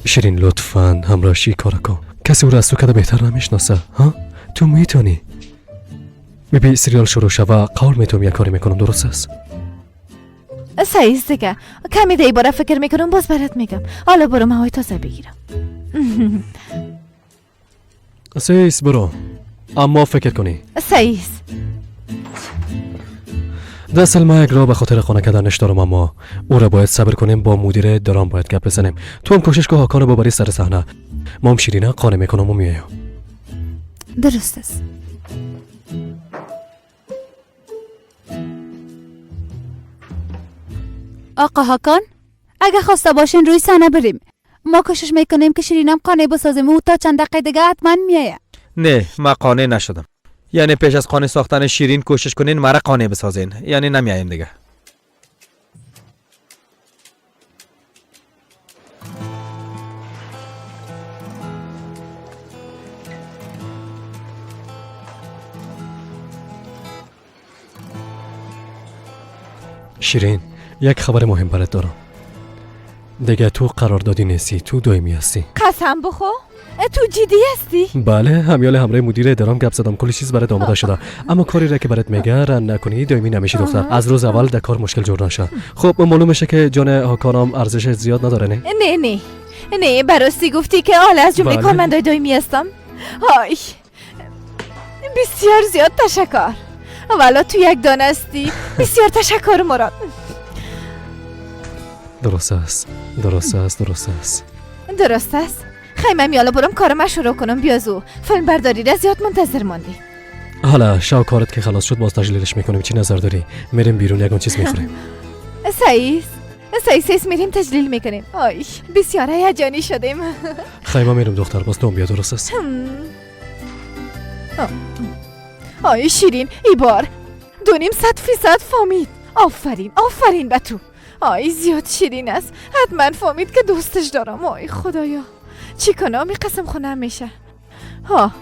شیرین لطفاً همراهشی کار کن. کسی او را از تو کده بهتر نمیشناسه. ها؟ تو میتونی. ببی سریال شروع شوه قول میتونم یک کاری میکنم. درست است؟ صحیح است دیگه. کمی دی باره فکر میکنم باز برات میگم. حالا برو موهای تازه بگیرم. سیس برو، اما فکر کنی. صحیح است. دست ما یک راه به خاطر خانه کردنش دارم، اما او را باید صبر کنیم. با مدیر درام باید گپ بزنیم. تو هم کوشش که هاکان ببری سر صحنه. ما هم شیرینه قانع میکنم و میایم. درست است. آقا هاکان، اگه خواسته باشین روی صحنه بریم. ما کوشش میکنیم که شیرینم قانع بسازیم. او تا چند دقیقه دیگه حتما میایه. نه، ما قانع نشدم. یعنی پیش از قانع ساختن شیرین کوشش کنین مرا قانع بسازین. یعنی نمیایم دیگه. شیرین، یک خبر مهم برات دارم. دیگه تو قراردادی نیستی، تو دائمی هستی. قسم بخو تو جدی هستی؟ بله، همیال همراه مدیر درام گپ زدم. کلی چیز برات آماده شده، اما کاری را که برات میگه رن نکنی دائمی نمیشی دختر. از روز اول در کار مشکل جور نشه. خب معلوم میشه که جان هاکانم ارزش زیاد نداره. نه نه نه نه، براستی گفتی که حالا از جمله کارمندای دائمی هستم. های بسیار زیاد تشکر. والا تو یک دانه هستی. بسیار تشکر مراد. درست است درست است درست است درست است. خیلی من یالا برم کارم شروع کنم. بیازو فیلم برداری را زیاد منتظر ماندی. حالا شو کارت که خلاص شد باز تجلیلش میکنیم. چی نظر داری؟ میریم بیرون یکون چیز میخوریم. سعیس سعیس میریم تجلیل میکنیم. آی بسیار هیجانی شدیم. خیلی من میرم دختر، باز تو بیا. درست است؟ آی شیرین، ای بار 2.5% فهمید. آفرین آفرین به تو. آی زیاد شیرین است. حتما فهمید که دوستش دارم. آی خدایا چی کنم؟ این قسم خونه میشه. ها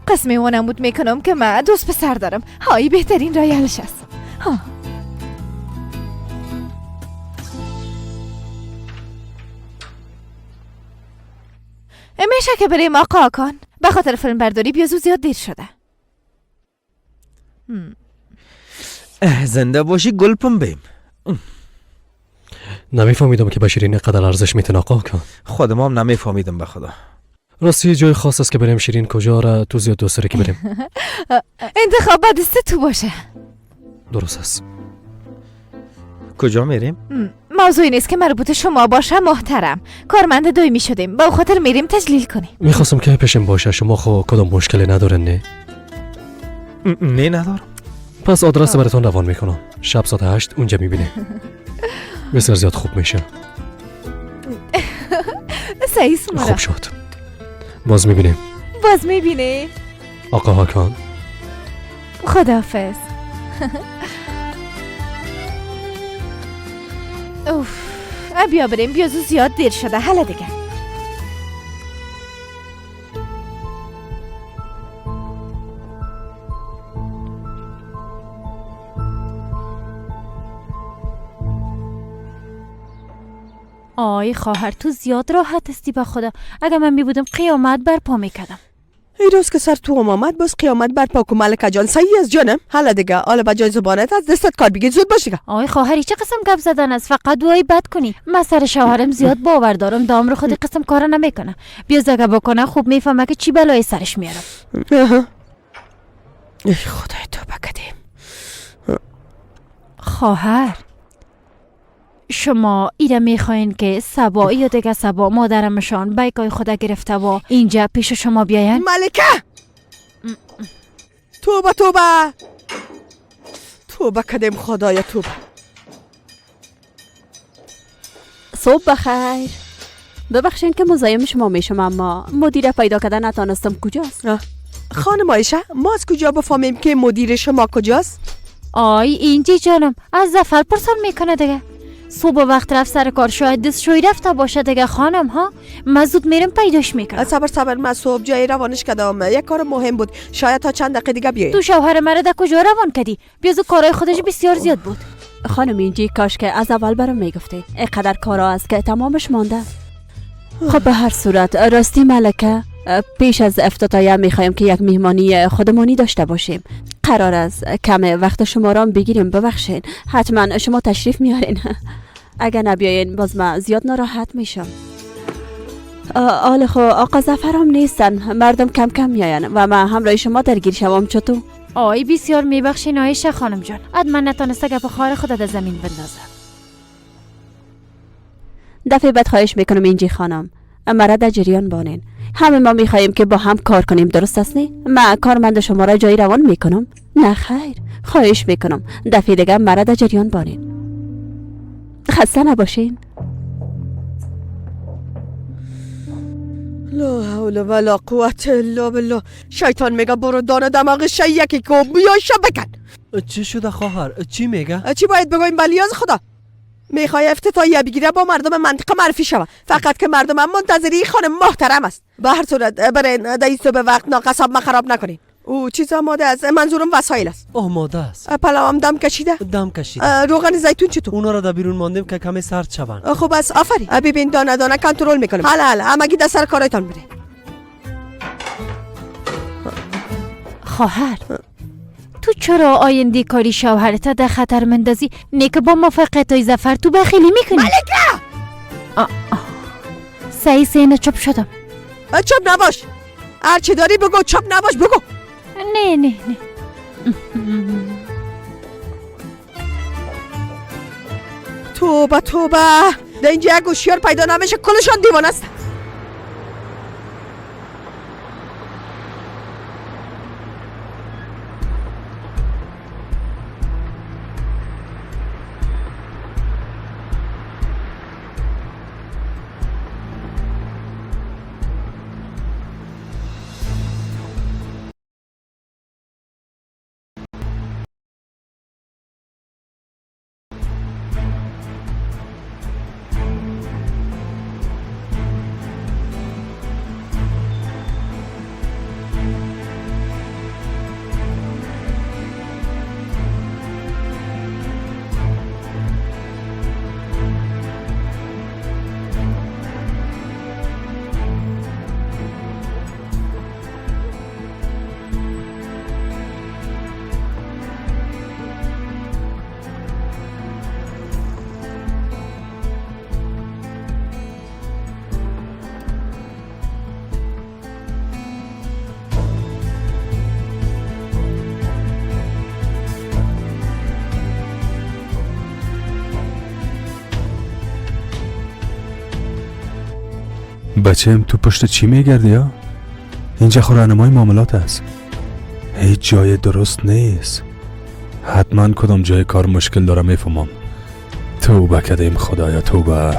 قسم وانمود میکنم که من دوست پسر دارم. های بهترین راه حلش است. ها میشه که بریم آقا آکان. به خاطر فیلم برداری بیازو زیاد دیر شده. زنده باشی گل پنبیم. نمیفهمیدم که به شیرین قدر ارزش میتن آقا کن. خودم هم نمیفهمیدم به خدا. راستی جای خاص است که بریم شیرین کجا را تو زیاد دوست داری که بریم؟ انتخاب دست تو باشه. درست است. کجا میریم؟ موضوعی نیست که مربوط شما باشه محترم. کارمند دوی شدیم، با خاطر میریم تجلیل کنیم. میخواستم که پیشم باشه. شما خو کدام مشکلی ندارن؟ نه نه ندارم. پس آدرس براتون روان میکنم. شب ساعت 8 اونجا میبینه. بسیار زیاد خوب میشه. خوب شد. باز میبینیم. باز میبینیم. آقا هاکان خداحافظ. اوف بیا بریم، بیا زیاد دیر شده. حالا دیگه آی خواهر تو زیاد راحت هستی به خدا. اگه من می بودم قیامت برپا میکردم. ای روز که سر تو آمد باز قیامت برپا کو ملکه جان. صحیح از جانم. حالا دیگه حالا به جای زبانت از دستت کار بگیر، زود باش دیگه. آی خواهری چه قسم گپ زدن است؟ فقط دعای بد کنی. من سر شوهرم زیاد باور دارم، دام رو خود قسم کارا نمیکنه. بیا زگه بکنه خوب میفهمه که چی بلای سرش میارم. ای خدای توبه کردیم. خواهر شما ایره میخواین که سبا یا دیگه سبا مادرمشان بیکای خدا گرفته و اینجا پیش شما بیاین؟ ملکه توبه توبه توبه کدیم خدایا توبه. صبح بخیر. ببخشین که مزاحم شما میشم اما مدیر پیدا کردن نتانستم. کجاست؟ خانم عایشه ما از کجا بفهمیم که مدیر شما کجاست؟ آی اینجی جانم از ظفر پرسان میکنه دیگه. صبح وقت رفت سر کار، شاید دستشویی رفته باشه دیگه خانم ها. من زود میرم پیداش میکنم. صبر صبر، من صبح جای روانش کردم، یک کار مهم بود، شاید تا چند دقیقه دیگه بیای. تو شوهر مرا در کجا روان کردی؟ بیازو کارهای خودش بسیار زیاد بود. خانم اینجی کاش که از اول برام میگفتی، اینقدر کارا است که تمامش مانده. خب به هر صورت راستی ملکه پیش از افتتاحیه میخوایم که یک مهمانی خودمانی داشته باشیم. قرار است کم وقت شما را بگیریم، ببخشین. حتما شما تشریف میارین. اگر نبیاین باز من زیاد ناراحت میشم. آل خو آقا ظفر هم نیستن، مردم کم کم میاین و من همراه شما درگیر شوم. چطور؟ آی بسیار میبخشین عایشه خانم جان، من نتانسته گپ خواهر خود در زمین بندازم. دفعه بعد خواهش میکنم اینجی خانم مرا در جریان بانین. همه ما میخواهیم که با هم کار کنیم، درست است نه؟ من کارمند شما را جایی روان میکنم؟ نه خیر، خواهش میکنم دفعه دیگه مرا در جریان بانین. خسته نباشین. لا حول ولا قوت الا بالله. شیطان میگه برو دانه دماغ یکی کو بیا بکن. چی شده خواهر؟ چی میگه؟ چی باید بگویم؟ بلیاز خدا میخوای افتتاحیه بگیره با مردم منطقه معرفی شوه، فقط که مردم هم منتظری خانم محترم است. به هر صورت برین در صبح وقت ناقص ما خراب نکنین. او چیز آماده است، منظورم وسایل است. آماده است. پلاوم دم کشیده؟ دم کشیده. روغن زیتون چطور؟ اونا را در بیرون ماندیم که کمی سرد شوند. خوب است، آفرین. ببین دانه دانه کنترل میکنیم. حالا حالا همگی در سر کارایتان برین. خواهر تو چرا آینده کاری شوهرت در خطر مندازی؟ نه که با موافقت های ظفر تو بخیلی میکنی. ملکه سعی سینه چپ شدم. چپ نباش، هرچی داری بگو، چپ نباش بگو. نه نه نه توبه توبه، در اینجا یک هوشیار پیدا نمیشه، کلشان دیوانه است. بچه‌م تو پشت چی میگردی یا؟ اینجا خو راهنمای معاملات است. هیچ جای درست نیست. حتما کدام جای کار مشکل داره میفهمم. توبه کردیم خدایا توبه.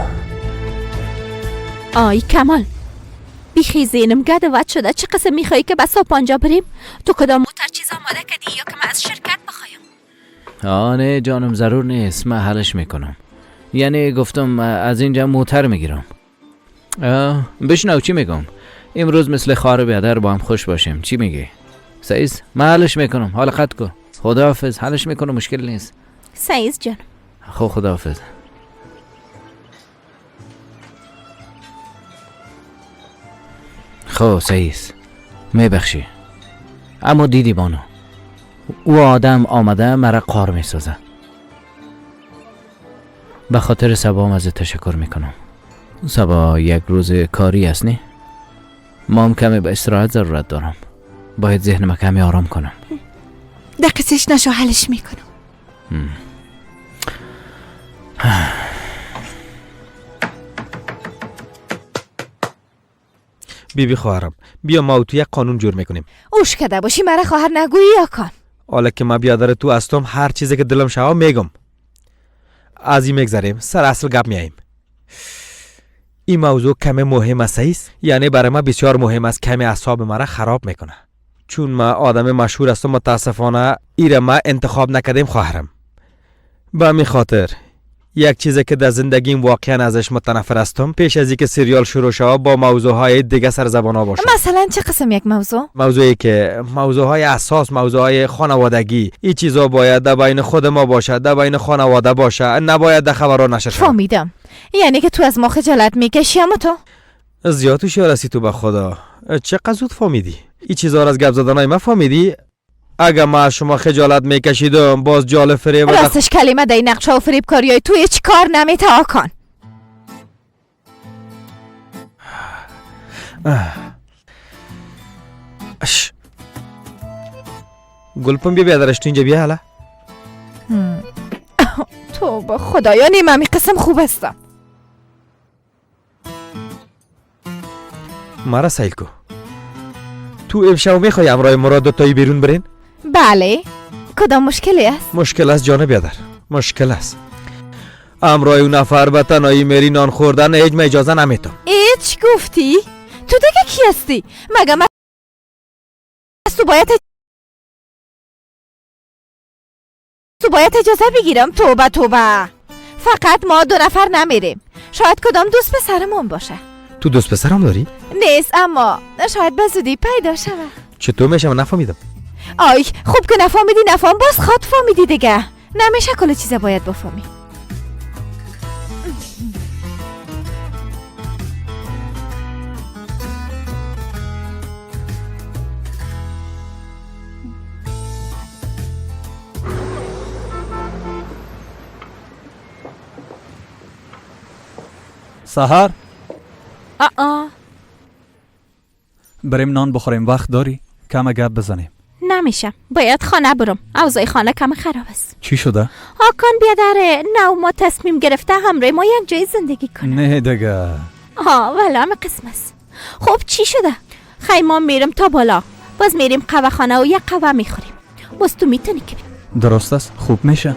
آی کمال بیخی ذهنم گد ود شده. چه قسم میخوایی که به ساپانجا بریم؟ تو کدام موتر چیز آماده کردی یا که من از شرکت بخوایم؟ آه نه جانم ضرور نیست، من حلش میکنم. یعنی گفتم از اینجا موتر میگیرم. بشنو چی میگم، امروز مثل خواهر بیادر با هم خوش باشیم. چی میگی؟ سعیز من حلش میکنم. حالا خط کو. خداحافظ. حلش میکنم، مشکل نیست. سعیز جان خب خداحافظ. خب سعیز میبخشی، اما دیدی بانو او آدم آمده مرا قار میسازه. به خاطر سبا از تشکر میکنم. سبا یک روز کاری است نه؟ ما هم کمی به استراحت ضرورت دارم. باید ذهنم کمی آرام کنم. دقیقش نشو حلش میکنم. بیبی خواهرم بیا ما تو یک قانون جور میکنیم. اوش کده باشی مرا خواهر نگویی یا کن. حالا که ما بیادر تو هستم هر چیزی که دلم شوه میگم. از این میگذریم سر اصل گپ میاییم. این موضوع کمی مهم است، یعنی برای ما بسیار مهم است. کمی اعصاب مرا خراب میکنه چون ما آدم مشهور هستم. متاسفانه ایره ما انتخاب نکردیم خواهرم. به می خاطر یک چیزی که در زندگیم واقعا ازش متنفر هستم پیش از اینکه سریال شروع شود با موضوعهای دیگه سر زبان باشه. مثلا چه قسم یک موضوع؟ موضوعی که موضوعهای اساس، موضوعهای خانوادگی، این چیزا باید در بین خود ما باشه، در بین خانواده باشه، نباید در خبرها نشر شود. فهمیدم. یعنی که تو از ما خجالت میکشی اما تو زیاد هوشیار هستی تو به خدا. چقدر زود فهمیدی این چیزا را از گپ زدنای ما فهمیدی؟ اگه ما از شما خجالت میکشیدم باز جال فریب. راستش کلمه در نقشه و فریبکاریای تو هیچ کار نمیته آکان. گلپم بیا بیادرش تو اینجا بیا. حالا تو با خدایا نیمه می قسم خوب هستم. مرا سیل کو. تو امشب میخوای امرای مراد دوتایی بیرون برین؟ بله. کدام مشکلی است؟ مشکل است جان بیادر، مشکل است. امرای اون نفر به تنهایی میری نان خوردن هیچ من اجازه نمیتم. هیچ گفتی؟ تو دیگه کی هستی؟ مگه من تو باید اجازه بگیرم؟ توبه توبه. فقط ما دو نفر نمیریم. شاید کدام دوست پسرمون باشه. تو دوست پسرم داری؟ نیست اما شاید به زودی پیدا شود. چطور میشه؟ من نفهمیدم. آی خوب که نفهمیدی نفهم باز خواد فهمیدی دیگه. نمیشه کل چیزا باید بفهمی. سحر آ بریم نان بخوریم. وقت داری؟ کم گپ بزنیم. نمیشه، باید خانه برم. اوضاع خانه کم خراب است. چی شده؟ آکان بیادره نه ما تصمیم گرفته همراه ما یک جای زندگی کنه. نه دیگه. آه ولی همه قسم است. خب چی شده؟ خیلی ما میرم تا بالا، باز میریم قهوه خانه و یک قهوه میخوریم. باز تو میتونی که درست است. خوب میشه.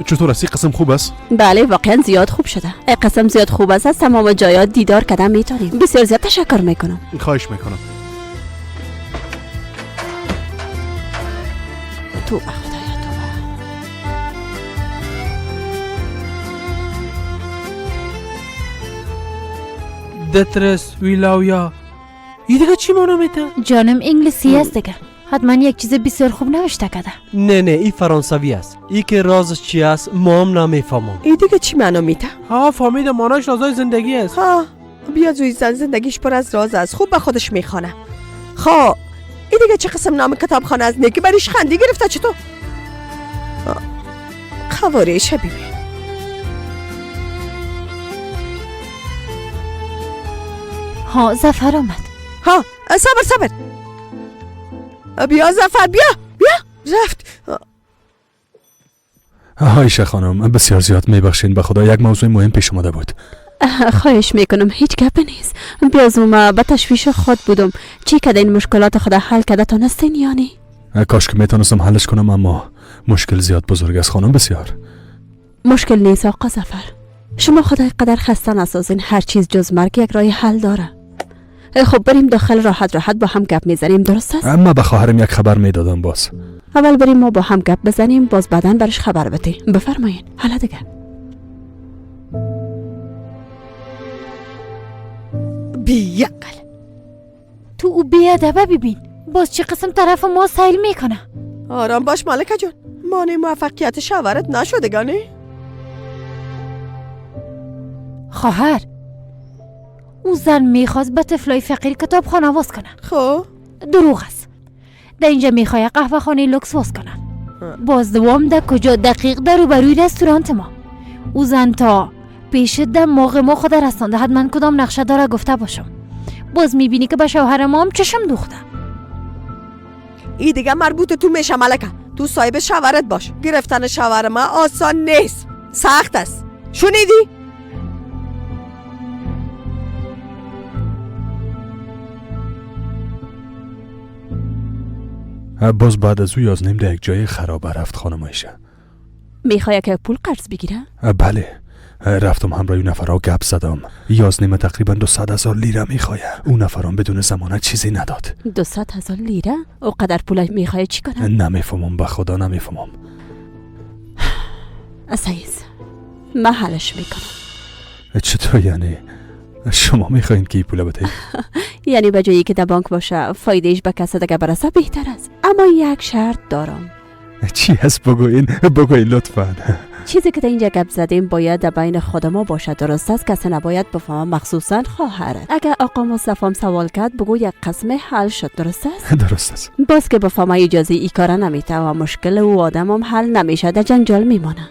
چطور است؟ قسم خوب است؟ بله واقعا زیاد خوب شده. قسم زیاد خوب است. از تمام جایات دیدار کردن میتونیم. بسیار زیاد تشکر میکنم. خواهش میکنم. توبه خدایا توبه. دترس ویلاویا این دیگه چی مانا میته؟ جانم انگلیسی است دیگه. حتما یک چیز بسیار خوب نوشته کرده. نه نه این فرانسوی است. ای که رازش چی است ما هم نمیفهمم. این دیگه چی معنا میته؟ ها فهمیدم، معناش رازای زندگی است. ها بیا زوی زن زندگیش پر از راز است. خوب به خودش میخوانه. خا این دیگه چه قسم نام کتابخانه از نیکی بریش خندی گرفته چطور؟ قواره شبیه. ها ظفر آمد. ها صبر صبر. بیا ظفر، بیا بیا. رفت. عایشه خانم بسیار زیاد میبخشین، به خدا یک موضوع مهم پیش آمده بود. خواهش میکنم، هیچ گپ نیست. بیازوم به تشویش خود بودم. چی کده این مشکلات خود حل کرده تانستین یعنی؟ کاش که میتونستم حلش کنم، اما مشکل زیاد بزرگ است خانم، بسیار. مشکل نیست آقا ظفر، شما خدای قدر خسته نسازین، هر چیز جز مرگ یک راه حل داره. خب بریم داخل، راحت راحت با هم گپ میزنیم، درست است؟ اما به خواهرم یک خبر میدادم باز. اول بریم ما با هم گپ بزنیم، باز بعداً برش خبر بده. بفرمایین. حالا دیگه بیعقل تو او بیادبه ببین، باز چه قسم طرف ما سیل میکنه. آرام باش ملکه جان، مانع موفقیت شوهرت نشده گانه. خواهر، او زن میخواست به طفلای فقیر کتابخانه واز کنه. خب دروغ است. در اینجا میخواه قهوه خانه لوکس واز کنه. باز دوام در کجا؟ دقیق در روبروی رستورانت ما. او زن تا پیش دماغ ما خود رسانده، حتما کدام نقشه داره گفته باشم. باز میبینی که به شوهر ما هم چشم دوخته. ای دیگه مربوط تو میشه ملکه، تو صاحب شوهرت باش. گرفتن شوهر ما آسان نیست، سخت است. شنیدی؟ باز بعد از او 11:30 در یک جای خرابه رفت خانم عایشه. میخوای که پول قرض بگیره؟ بله، رفتم همراه اون نفرها گپ زدم. 11:30 تقریبا 200,000 لیره میخواه. اون نفرام بدون ضمانت چیزی نداد. 200,000 لیره؟ او قدر پول میخواه چی کنه؟ نمیفهمم به خدا، نمیفهمم. سعید من حلش میکنم. چطور یعنی؟ شما میخواین که این پول بده؟ یعنی به جایی که در بانک باشه فایدهش به کس دیگه برسه بهتر است. اما یک شرط دارم. چی هست؟ بگوین بگوین لطفا. چیزی که در اینجا گپ زدیم باید در بین خود ما باشد، درست است؟ کسی نباید بفهمه، مخصوصا خواهرت. اگر آقا مصطفی سوال کرد بگو یک قسم حل شد، درست است؟ درست است. باز که بفهمه اجازه ای کار نمیته و مشکل او آدمم حل نمیشه، در جنجال میمانه.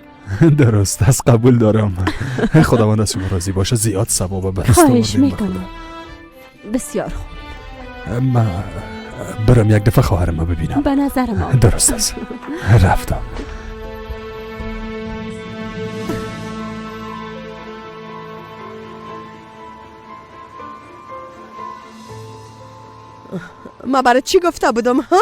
درست است، قبول دارم. خداوند از شما راضی باشه، زیاد ثواب به دست خواهش میکنم. بسیار خوب. من برم یک دفعه خواهرم ببینم. به نظر ما درست است. رفتم. ما برای چی گفته بودم ها؟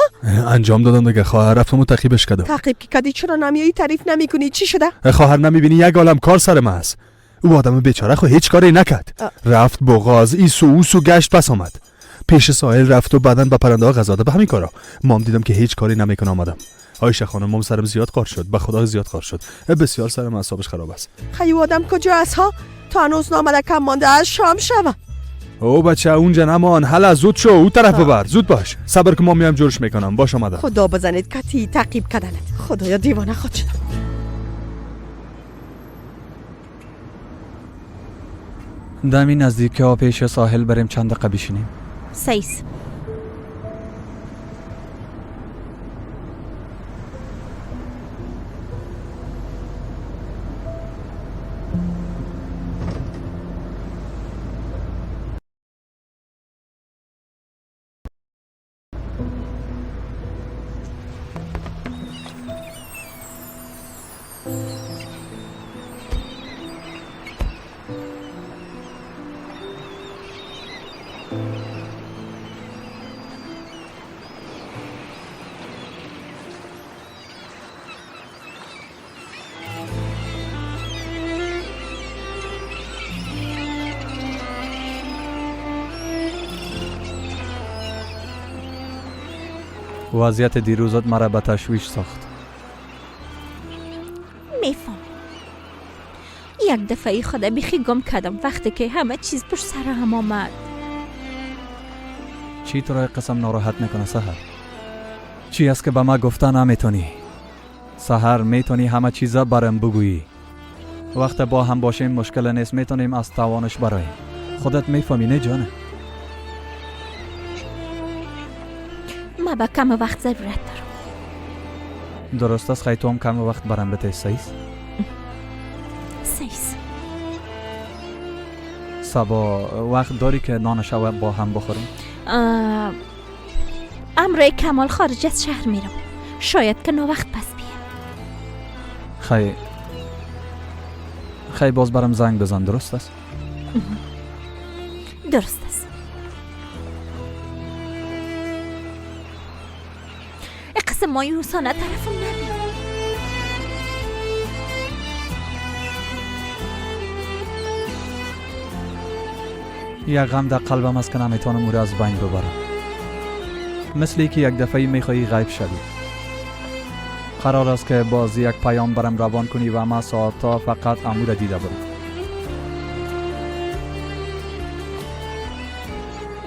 انجام دادم دیگه خواهر، رفتم و تعقیبش کردم. تعقیب که کردی چرا نمیایی تعریف نمیکنی؟ چی شده؟ خواهر نمیبینی یک عالم کار سر ما است. او آدم بیچاره خو هیچ کاری نکرد. رفت بغاز ایسو اوسو گشت پس آمد. پیش ساحل رفت و بعدن با پرنده ها غذا داد. به همین کارا. مام دیدم که هیچ کاری نمیکنه آمدم. عایشه خانم مام سرم زیاد قار شد، به خدا زیاد قار شد. بسیار سرم اعصابش خراب است. خیلی آدم کجا است ها؟ تا هنوز نامده، کم مانده از شام شوه. او بچه اونجا نمان، حالا زود شو او طرف ببر، زود باش. صبر که ما میام جورش میکنم. باش آمدم. خدا بزنید کتی تعقیب کردنت. خدایا دیوانه خود شدم. دمی نزدیک ها پیش ساحل بریم چند دقیقه بشینیم. سیس وضعیت دیروزت مرا به تشویش ساخت. میفهم. یک دفعه خدا بیخی گم کردم وقتی که همه چیز پشت سر هم آمد. چی تو را قسم ناراحت میکنه سحر؟ چی است که به ما گفته نمیتونی؟ سحر میتونی همه چیزا برم بگویی. وقت با هم باشیم مشکل نیست، میتونیم از توانش براییم. خودت میفهمی نه جانه؟ ما به کم وقت ضرورت دارم. درست است، خیلی تو هم کم وقت برم بده. سیس؟ سیس. سبا وقت داری که نان شب با هم بخوریم؟ امرای کمال خارج از شهر میرم، شاید که ناوقت پس بیام. خی باز برم زنگ بزن، درست است؟ درست است. قسم مایوسانه طرفم نبی. یک غم در قلبم است که نمیتونم او را از بین ببرم. مثل که یک دفعه میخوایی غیب شوی. قرار است که باز یک پیام برم روان کنی و ما ساعتها فقط امو را دیده بودم.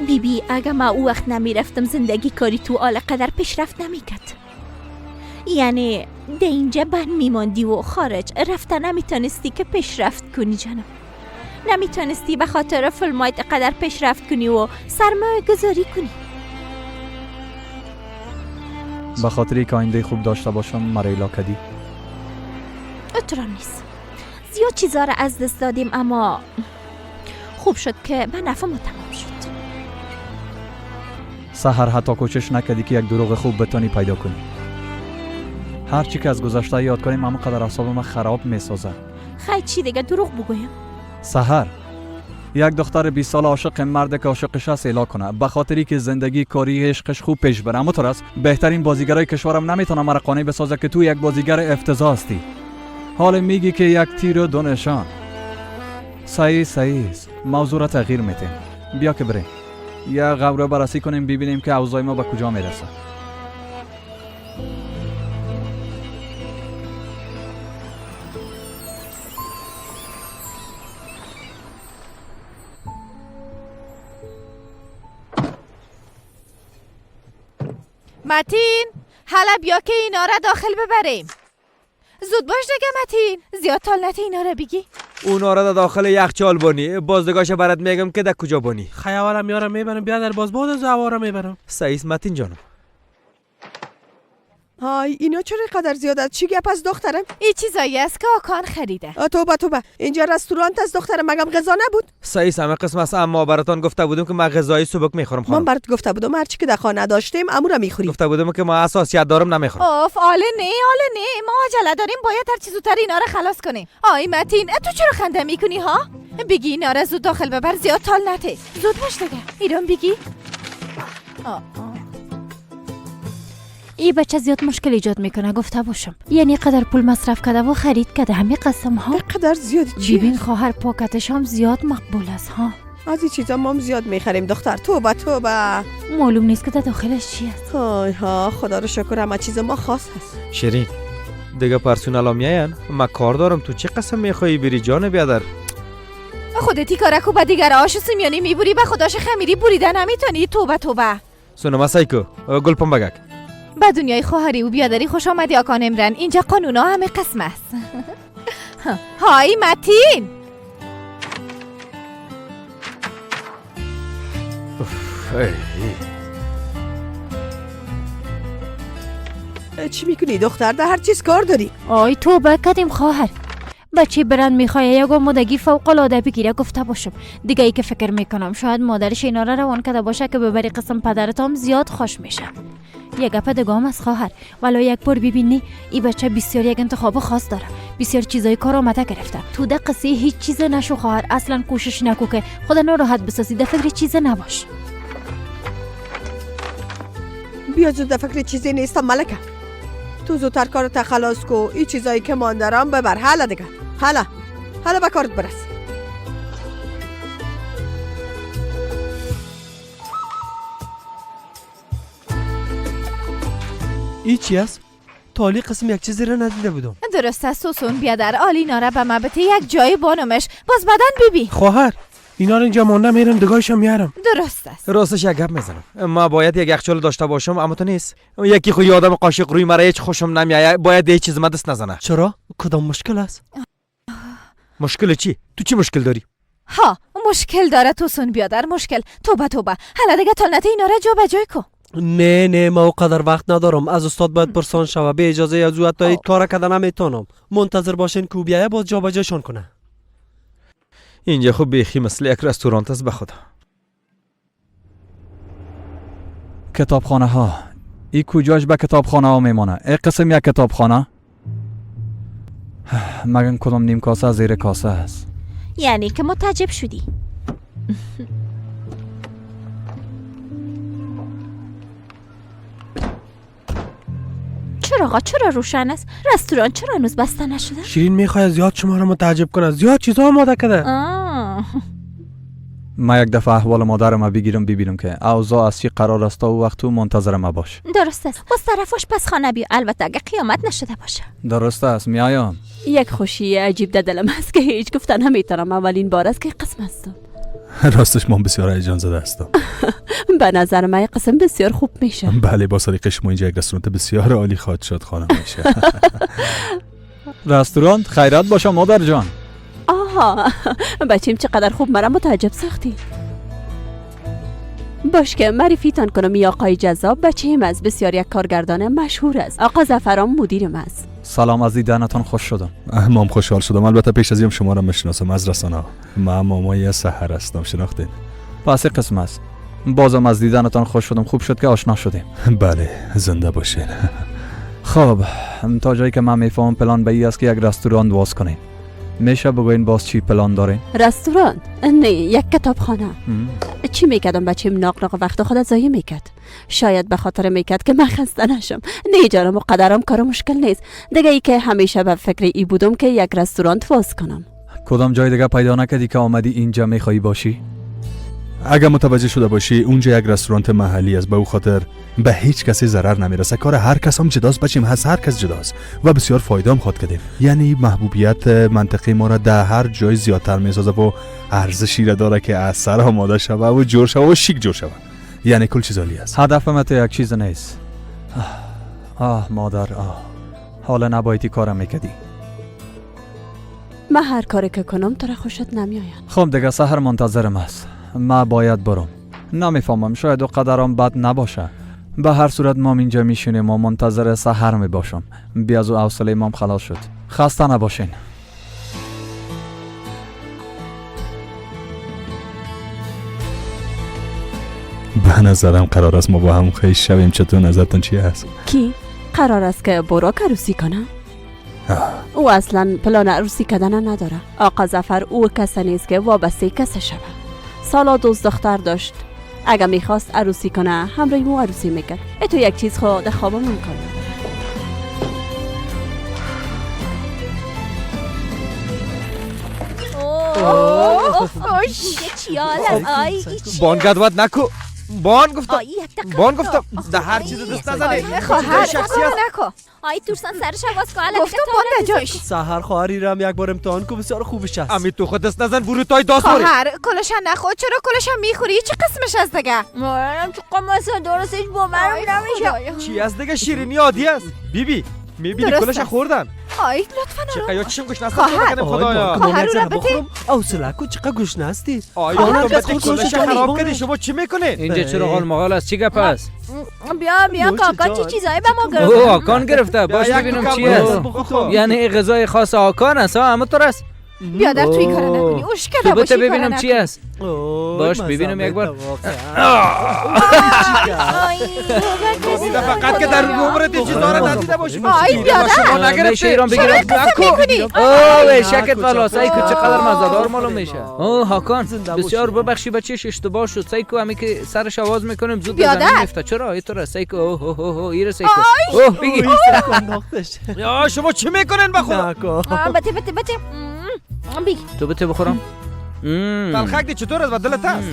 بی بی اگه ما او وقت نمیرفتم زندگی کاری تو آل قدر پیشرفت نمیکرد. یعنی ده اینجا بند میماندی و خارج رفته نمیتونستی که پیشرفت کنی جانم. نمیتونستی به خاطر فیلمایت قدر پیشرفت کنی و سرمایه گذاری کنی. به خاطری که آینده خوب داشته باشم مرا ایلا کدی؟ اترا نیست. زیاد چیزا را از دست دادیم اما خوب شد که به نفع ما تمام شد. سحر حتی کوشش نکردی که یک دروغ خوب بتانی پیدا کنی. هرچی که از گذشته یاد کنیم اما قدر اعصاب ما خراب میسازه. خیلی چی دیگه دروغ بگویم؟ سحر یک دختر 20 ساله عاشق مرد که عاشقش است اعلا کنه به خاطری که زندگی کاری عشقش خوب پیش بره. اما است بهترین بازیگرای کشورم نمیتونه مرا قانع بسازه که تو یک بازیگر افتضاح هستی. حال میگی که یک تیر و دو نشان. صحیح است. موضوع را تغییر میدیم. بیا که بریم یا غوره بررسی کنیم ببینیم که اوضاع ما به کجا میرسه. متین حالا بیا که اینا را داخل ببریم. زود باش دیگه متین، زیاد تالنت اینا را بگی. اونا را داخل یخچال بانی، بازدگاش برات میگم که در کجا بانی. خیالم میارم میبرم بیا در باز بود از عوارم میبرم. سعیس متین جانم. های اینا چرا قدر زیاد است؟ چی گپ از دخترم؟ این چیزایی است که آکان خریده. توبه توبه، اینجا رستوران از دخترم مگم غذا نبود؟ سعیس همه قسم است، اما براتان گفته بودم که من غذای سبک میخورم خانم. من برات گفته بودم هر چی که در خانه داشتیم امورا میخوری. گفته بودم که ما حساسیت دارم نمیخورم. اوف آله نه آله نه، ما عجله داریم، باید هر چی زودتر اینا رو خلاص کنیم. آی متین تو چرا خنده میکنی ها؟ بگی اینا رو زود داخل ببر، زیاد تال نته. زود باش دیگه. ایران بگی. ای بچه زیاد مشکل ایجاد میکنه گفته باشم. یعنی قدر پول مصرف کرده و خرید کرده همه قسم ها. قدر زیاد چی؟ ببین خواهر پاکتش هم زیاد مقبول است ها. از این چیزا ما هم زیاد میخریم دختر. توبه توبه. معلوم نیست که در داخلش چی است. های ها خدا رو شکر همه چیز ما خاص هست. شیرین دیگه پرسونال میاین، ما کار دارم. تو چه قسم میخوای بری جان بیادر؟ خودتی کارکو با دیگر آش سیمیانی میبری، به خداش خمیری بریده نمیتونی. توبه توبه. سونما سایکو گل پمبگک. به دنیای خواهری و بیادری خوش آمدی آکان امرن. اینجا قانونا همه قسم است. های متین. چی میکنی دختر؟ در هر چیز کار داری. آی توبه کردیم خواهر. بچه برند میخواه یک آمادگی فوق العاده بگیره گفته باشم. دیگه ای که فکر میکنم شاید مادرش اینا را روان کرده باشه که ببری قسم پدرت هم زیاد خوش میشه. یک گپ دگام از خواهر، ولی یک بار ببینی ای بچه بسیار یک انتخاب خاص داره، بسیار چیزای کار آمده گرفته. تو ده قصه هیچ چیز نشو خواهر، اصلا کوشش نکو که خدا ناراحت بسازی، ده فکر چیز نباش. بیا زود، ده فکر چیزی نیستم ملکه. تو زودتر کارت خلاص کو، این چیزایی که ماندارم ببر. حالا دیگه، حالا حالا به کارت برس. ای چی است؟ تالی قسم یک چیزی را ندیده بودم. درست است سوسون بیادر، آلی اینا را به مبته یک جای بانمش باز بدن بیبی. خواهر اینا رو اینجا مانده میرم دگایشم میارم. درست است. راستش یک گپ میزنم، ما باید یک یخچال داشته باشم اما تو نیست. یکی خو یادم قاشق روی مرا هیچ خوشم نمیآید، باید هیچ چیز ما دست نزنه. چرا؟ کدام مشکل است؟ مشکل چی؟ تو چی مشکل داری؟ ها مشکل داره توسون بیادر، مشکل. توبه توبه. حالا دیگه تالنته اینا را جا به جای کو. نه نه ما قدر وقت ندارم، از استاد باید پرسان شوه. به اجازه از او حتی کار کردن نمیتونم. منتظر باشین که او بیایه باز جابجاشون کنه. اینجا خوب بیخی مثل یک رستورانت است به خدا. کتابخانه ها ای کجاش به کتابخانه ها میمانه؟ ای قسم یک کتابخانه؟ مگن کدام نیم کاسه زیر کاسه است. یعنی که متعجب شدی. چرا آقا چرا روشن است؟ رستوران چرا هنوز بسته نشده؟ شیرین میخواد زیاد شما را متعجب کنه، زیاد چیزا آماده کرده. ما یک دفعه احوال مادرم بگیرم ببینم که اوضاع از چی قرار است و وقت تو منتظر ما باش. درست است. باز طرفش پس خانه بیا، البته اگه قیامت نشده باشه. درست است، میایم. یک خوشی عجیب در دلم است که هیچ گفتن نمیتونم. اولین بار است که قسم هستم. راستش من بسیار هیجان زده هستم. به نظر من قسم بسیار خوب میشه. بله، با سلیقه شما اینجا یک رستوران بسیار عالی خواهد شد خانم میشه. رستوران خیرات باشه مادر جان. آها بچیم چقدر خوب مرا متعجب ساختی. باش که معرفیتان کنم، ای آقای جذاب بچیم از بسیار یک کارگردان مشهور است. آقا ظفرام مدیرم است. سلام، از دیدنتان خوش شدم. مام خوشحال شدم. البته پیش از این شما را میشناسم از رسانه. ما مامای سحر هستم، شناختین؟ پس قسم است. بازم از دیدنتان خوش شدم. خوب شد که آشنا شدیم. بله، زنده باشین. خب تا جایی که من میفهمم پلان به این است که یک رستوران باز کنیم. میشه بگوین باز چی پلان دارین؟ رستوران؟ نه، یک کتابخانه. چی میکردم بچیم ناق ناق وقت خود ضایع میکرد. شاید به خاطر میکرد که من خسته نشم. نه جانم و قدرم کار مشکل نیست. دیگه ای که همیشه به فکر ای بودم که یک رستوران باز کنم. کدام جای دیگه پیدا نکردی که آمدی اینجا میخوایی باشی؟ اگر متوجه شده باشی اونجا یک رستوران محلی است، به او خاطر به هیچ کسی ضرر نمیرسه. کار هر کس هم جداست بچیم، هست هر کس جداست و بسیار فایده هم خواهد کردیم. یعنی محبوبیت منطقه ما را در هر جای زیادتر میسازه و ارزشی را داره که از سر آماده شوه و جور شوه و شیک جور شوه. یعنی کل چیز عالی است. هدف من یک چیز نیست. آه مادر، آه حالا نبایدی کارم میکردی. من هر کاری که کنم تو را خوشت نمیآید. خب دیگه سحر منتظرم است. ما باید برم. نمیفهمم شاید او قدرم بد نباشه. به هر صورت ما اینجا میشینیم و منتظر سحر میباشم. بیا از او حوصله مام خلاص شد. خسته نباشین. به نظرم قرار است ما با هم خویش شویم. چطور نظرتون چی است؟ کی قرار است که براک عروسی کنه؟ او اصلا پلان عروسی کردن نداره. آقا ظفر او کسی نیست که وابسته کسی شود. سالا دوست دختر داشت. اگه میخواست عروسی کنه همراه مو عروسی میکرد. ای تو یک چیز خود خوابم امکان نداره. بان گدوت نکو. بان گفتم، بان گفتم ده هر چیز دست نزنی. خواهر شخصی است. نکو. آی تورسان سرش آواز کن. گفتم بان جایش. سحر خواهری رم یک بار امتحان کو، بسیار خوبش است. امی تو خود دست نزن، برو تای داس بری. خواهر کلش نخور. چرا کلش میخوری؟ چه قسمش است دیگه؟ مارم چه قماس درست هیچ باورم نمیشه. چی است دیگه؟ شیرینی عادی است. بیبی میبینی کلش خوردن. آی لطفا چقدر یا چشم گشنه است خدایا. خواهر رو بده. حوصله کو، چقدر گشنه هستی. آی کلش خراب کردی. شما چی میکنید؟ اینجا چرا غال مغال است؟ چی گپ است؟ بیا بیا کاکا چی چیزایی به ما گرفته. او آکان گرفته. باش ببینم چی است. یعنی غذای خاص آکان است. ها همونطور است. بیادر توی کار نکنی. اوش که باشی ببینم چی است. باش ببینم یک بار. فقط که در عمرت این چیزا را ندیده باشی. آی بیادر میشه ایران بگیرم. اوه شکت والا سعی کو چقدر مزه‌دار معلوم میشه. اوه هاکان بسیار ببخشی بچه‌ش اشتباه شد. سعی کو همی که سرش آواز میکنیم زود زمین میفته. چرا اینطور سعی کو. اوه اوه اوه ایره سعی کو. اوه بگی یا شما چی میکنین با خدا؟ بته بته بته تو بته بخورم. تلخک دی چطور است؟ دلت است؟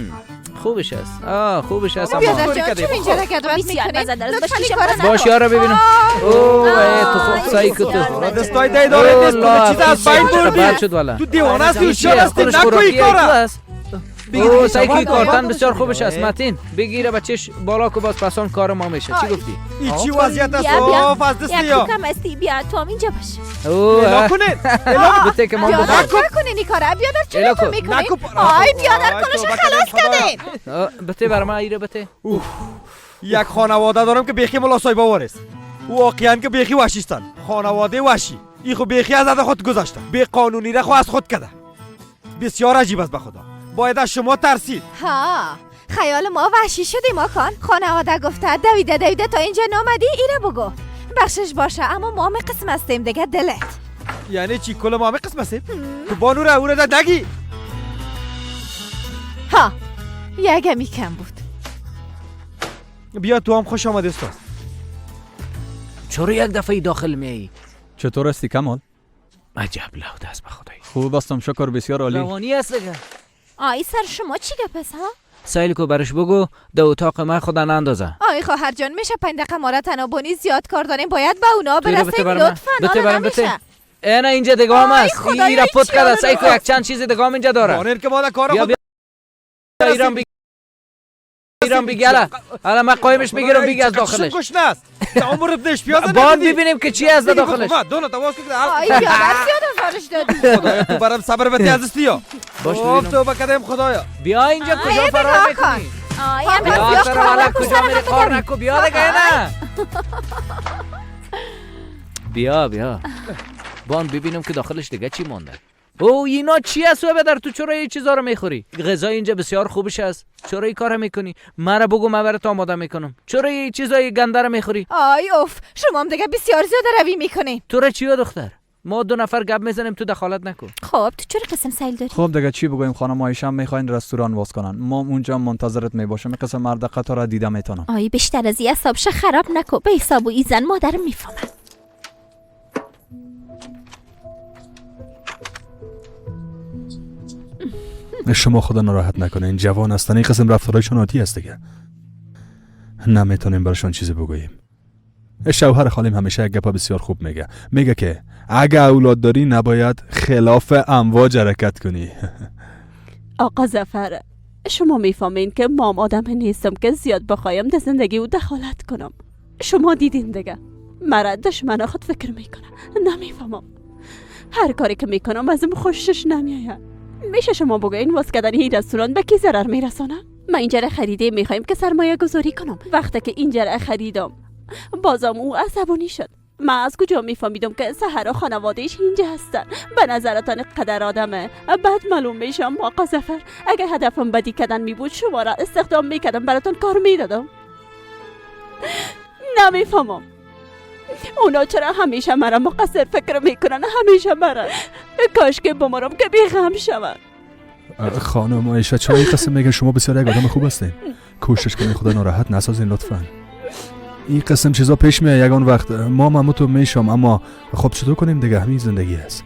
خوبش است. آه خوبش است. باش یارو ببینم. اوه تو خوب سعی کو تو. دستای دی داره نیست. چیز از پایین بردی. تو دیوانه هستی، هوشیار هستی، نکو این کارا. او سعی کو کارتن بسیار خوبش است. متین بگیره بچش بالا کو باز پسان کار ما میشه. چی گفتی؟ این چی وضعیت است؟ اوه از دستی یا کم استی. بیا تو هم اینجا باش. اوه نکنید. بته که ما نکنین این کارا. بیادر چرا تو میکنی؟ آی بیادر کلش خلاص کردین. بته بر ما ایره بته. یک خانواده دارم که بیخی ملاسای باور است. واقعا که بیخی وحشیستن. خانواده وحشی. این خو بیخی از خود گذشته. بی قانونی را خو از خود کرده. بسیار عجیب است به خدا. باید از شما ترسید. ها خیال ما وحشی شدیم آکان. خانواده گفته دویده دویده تا اینجا نامدی، ایره بگو بخشش باشه، اما ما هم قسم هستیم دیگه دلت. یعنی چی کل ما هم قسم هستیم؟ تو بانو را او را نگی. ها یکمی کم بود. بیا تو هم خوش آمدی استاد. چرا یک دفعه داخل میایی؟ چطور هستی کمال؟ عجب لوده است به خدای. خوب هستم شکر، بسیار عالی. روانی است دیگه. آی سر شما چی گپ است ها؟ سایل کو برش بگو در اتاق من خدا نندازه. آی خواهر جان میشه 5 دقیقه ما را تنابونی زیاد کار داریم، باید به اونا برسیم لطفا. بته برم بته. اینا اینجا دیگه هم است. این را پت کرده سایل کو یک چند چیز دیگه هم اینجا داره. بانر که ما کار خود ایران ایران بگیره. حالا من قایمش میگیرم بگی از داخلش. گوش نست. عمر بدش پیاز بان ببینیم که چی از داخلش. دو تا واس که آی بیادر زیاد ازارش دادی. خدایا تو برام صبر بده از استیا. باش تو بکدم خدایا. بیا اینجا کجا فرار میکنی؟ آی بیا حالا کجا میری کار نکو بیا دیگه نه. بیا بیا. بان ببینم که داخلش دیگه چی مونده. او اینا چی است بدر؟ تو چرا این چیزا رو میخوری؟ غذای اینجا بسیار خوبش است. چرا این کارو میکنی؟ مرا بگو من برات آماده میکنم. چرا این چیزای گنده رو میخوری؟ آی اوف شما هم دیگه بسیار زیاد روی میکنی. تو را چیه دختر؟ ما دو نفر گپ میزنیم تو دخالت نکن. خب تو چرا قسم سیل داری؟ خب دیگه چی بگویم خانم عایشه میخواین رستوران واز کنن، ما اونجا منتظرت میباشم. قسم مرد قطار را دیده میتونم. آی بیشتر از این حسابش خراب نکو. به حساب و این زن مادرم میفهمه. شما خدا ناراحت نکنین، این جوان هستن، این قسم رفتارایشون عادی است دیگه. نمیتونیم برشان چیزی بگوییم. شوهر خالیم همیشه یک گپ بسیار خوب میگه، میگه که اگه اولاد داری نباید خلاف امواج حرکت کنی. آقا ظفر شما میفهمین که مام آدم نیستم که زیاد بخوایم در زندگی او دخالت کنم. شما دیدین دیگه مرا دشمن خود فکر میکنه. نمیفهمم هر کاری که میکنم ازم خوشش نمیآید. میشه شما بگوین واز کردن این رستوران به کی ضرر میرسانه؟ من اینجا را خریده میخوایم که سرمایه گذاری کنم. وقتی که اینجا را خریدم بازم او عصبانی شد. من از کجا میفهمیدم که سحر و خانوادهش اینجا هستن؟ به نظرتان قدر آدمه بعد معلوم میشم آقا ظفر. اگه هدفم بدی کردن میبود شما را استخدام میکردم، براتون کار میدادم. نمیفهمم اونا چرا همیشه مرا مقصر فکر میکنن، همیشه مرا. کاش که بمرم که بیغم شوم. خانم عایشه چرا این قسم میگه؟ شما بسیار یک آدم خوب هستین. کوشش کنین خدا ناراحت نسازین لطفا. این قسم چیزا پیش میاد یگان وقت. ما مموتو میشم، اما خب چطور کنیم دیگه، همین زندگی است.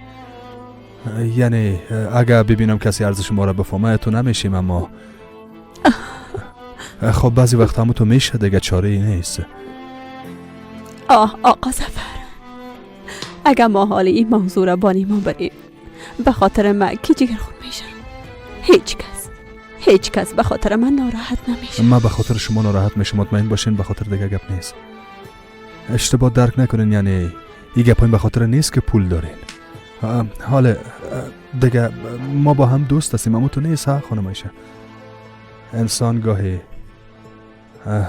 یعنی اگر ببینم کسی ارزش ما را بفهمه تو نمیشیم، اما خب بعضی وقت همو تو میشه دیگه، چاره ای نیست. آه آقا ظفر اگر ما حال این موضوع را با نیما بریم به خاطر من کی جگرخون میشه؟ هیچ کس، هیچ کس به خاطر من ناراحت نمیشه. من به خاطر شما ناراحت میشم، مطمئن باشین. به خاطر دیگه گپ نیست. اشتباه درک نکنین، یعنی این گپ به خاطر نیست که پول دارین. حال دیگه ما با هم دوست هستیم، اما تو نیست ها خانم عایشه. انسان گاهی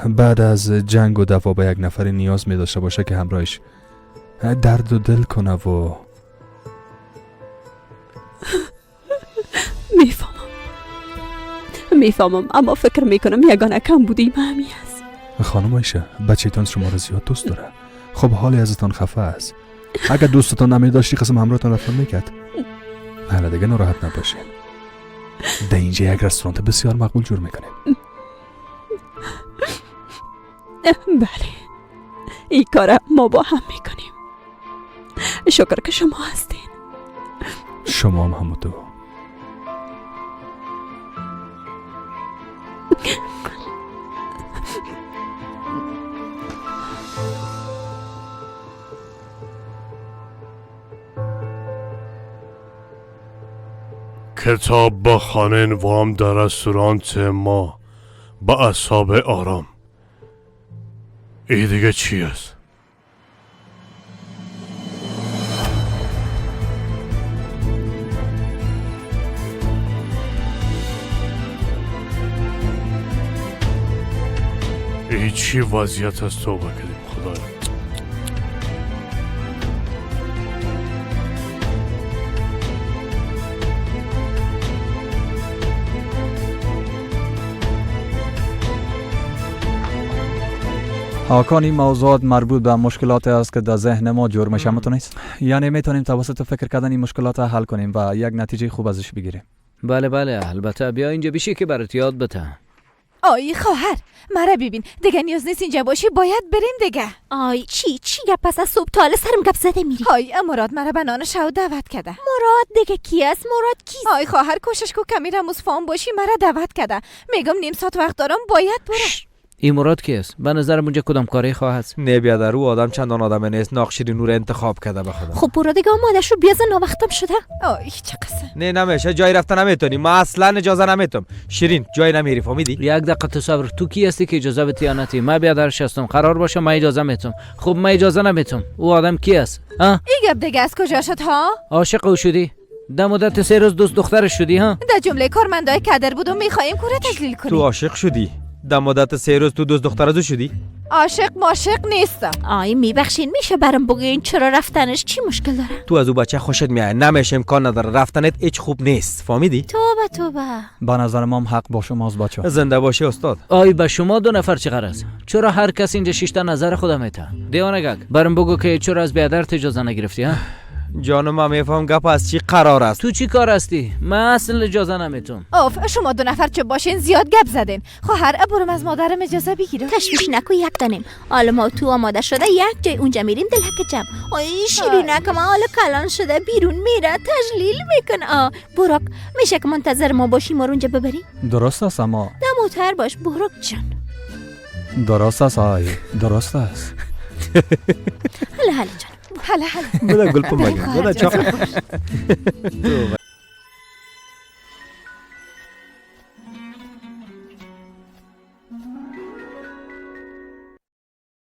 بعد از جنگ و دعوا به یک نفری نیاز می داشته باشه که همراهش درد و دل کنه و میفهمم اما فکر میکنم یگانه کم بودی همی است. خانم عایشه بچه‌تان شما را زیاد دوست داره. خب حالی ازتان خفه است. اگر دوستتان نمی داشتی قسم همراهتان رفتن میکرد. حالا دیگه ناراحت نباشین. در اینجا یک رستوران بسیار مقبول جور میکنیم. بله این کار ما با هم میکنیم. شکر که شما هستین. شما هم همون تو. کتاب بخوانین وام در رستورانت ما با اعصاب آرام. ای دیگه چی است؟ ای چی وضعیت است توبه کردیم خدایا. آکان این موضوعات مربوط به مشکلات است که در ذهن ما جور میشه، متونیست؟ یعنی میتونیم توسط فکر کردن این مشکلات حل کنیم و یک نتیجه خوب ازش بگیریم. بله بله البته. بیا اینجا بشی که برات یاد بده. آی خواهر مرا ببین، دیگه نیاز نیست اینجا باشی، باید بریم دیگه. آی چی گپ پس از صبح تا حالا سرم گپ زده میری. آی مراد مرا به نان شو دعوت کرده. مراد دیگه کی است؟ مراد کیست؟ آی خواهر کوشش کو کمی رموز فام باشی، مرا دعوت کرده. میگم نیم ساعت وقت دارم، باید برم. این مراد کی است؟ به نظرم اونجا کدام کاری خواهد. نه بیادر، او آدم چندان آدم نیست، ناقشیری نور انتخاب کرده به خدا. خب برو دیگه آماده شو، بیازن ناوقتم شده. آی چه قصه. نه نمیشه، جای رفتن نمیتونی، ما اصلا اجازه نمیتم. شیرین جای نمیری، فهمیدی؟ یک دقیقه تو صبر. تو کی هستی که اجازه بدی یا نتی؟ من بیادرش هستم، قرار باشه من اجازه میتم. خب من اجازه نمیتم. او آدم کی است؟ ها؟ این گپ دیگه از کجا شد ها؟ عاشق او شدی؟ در مدت 3 روز دوست دخترش شدی ها؟ در جمله کارمندای کدر بودم، میخوایم کوره تجلیل کنیم. تو عاشق شدی؟ در مدت 3 روز تو دوست دختر ازو شدی؟ عاشق ماشق نیستم. آی میبخشین، میشه برام بگین چرا رفتنش چی مشکل داره؟ تو از او بچه خوشت میاد، نمیشه، امکان نداره، رفتنت هیچ خوب نیست، فهمیدی؟ توبه توبه. به نظر ما حق با شماست بچه. زنده باشی استاد. آی به شما 2 نفر چه غرض؟ چرا هر کس اینجا 6 تا نظر خودم میته؟ دیوانه گگ برام بگو که چرا از بیادر اجازه نگرفتی ها؟ جانم من میفهم گپ از چی قرار است. تو چی کار هستی؟ من اصلا اجازه نمیتم. اوف شما 2 نفر چه باشین زیاد گپ زدین. خواهر برم از مادرم اجازه بگیرم. تشویش نکو، یک دانیم. حالا ما تو آماده شده یک جای اونجا میریم دلک جمع. آی شیرینک ما حالا کلان شده بیرون میره تجلیل میکنه. براک میشه که منتظر ما باشی ما رو اونجا ببری؟ درست است اما دموتر باش براک جان. درست است آی درست است. هلا هلا جان. هلا هلا. بده گل پمگه. بده چاق.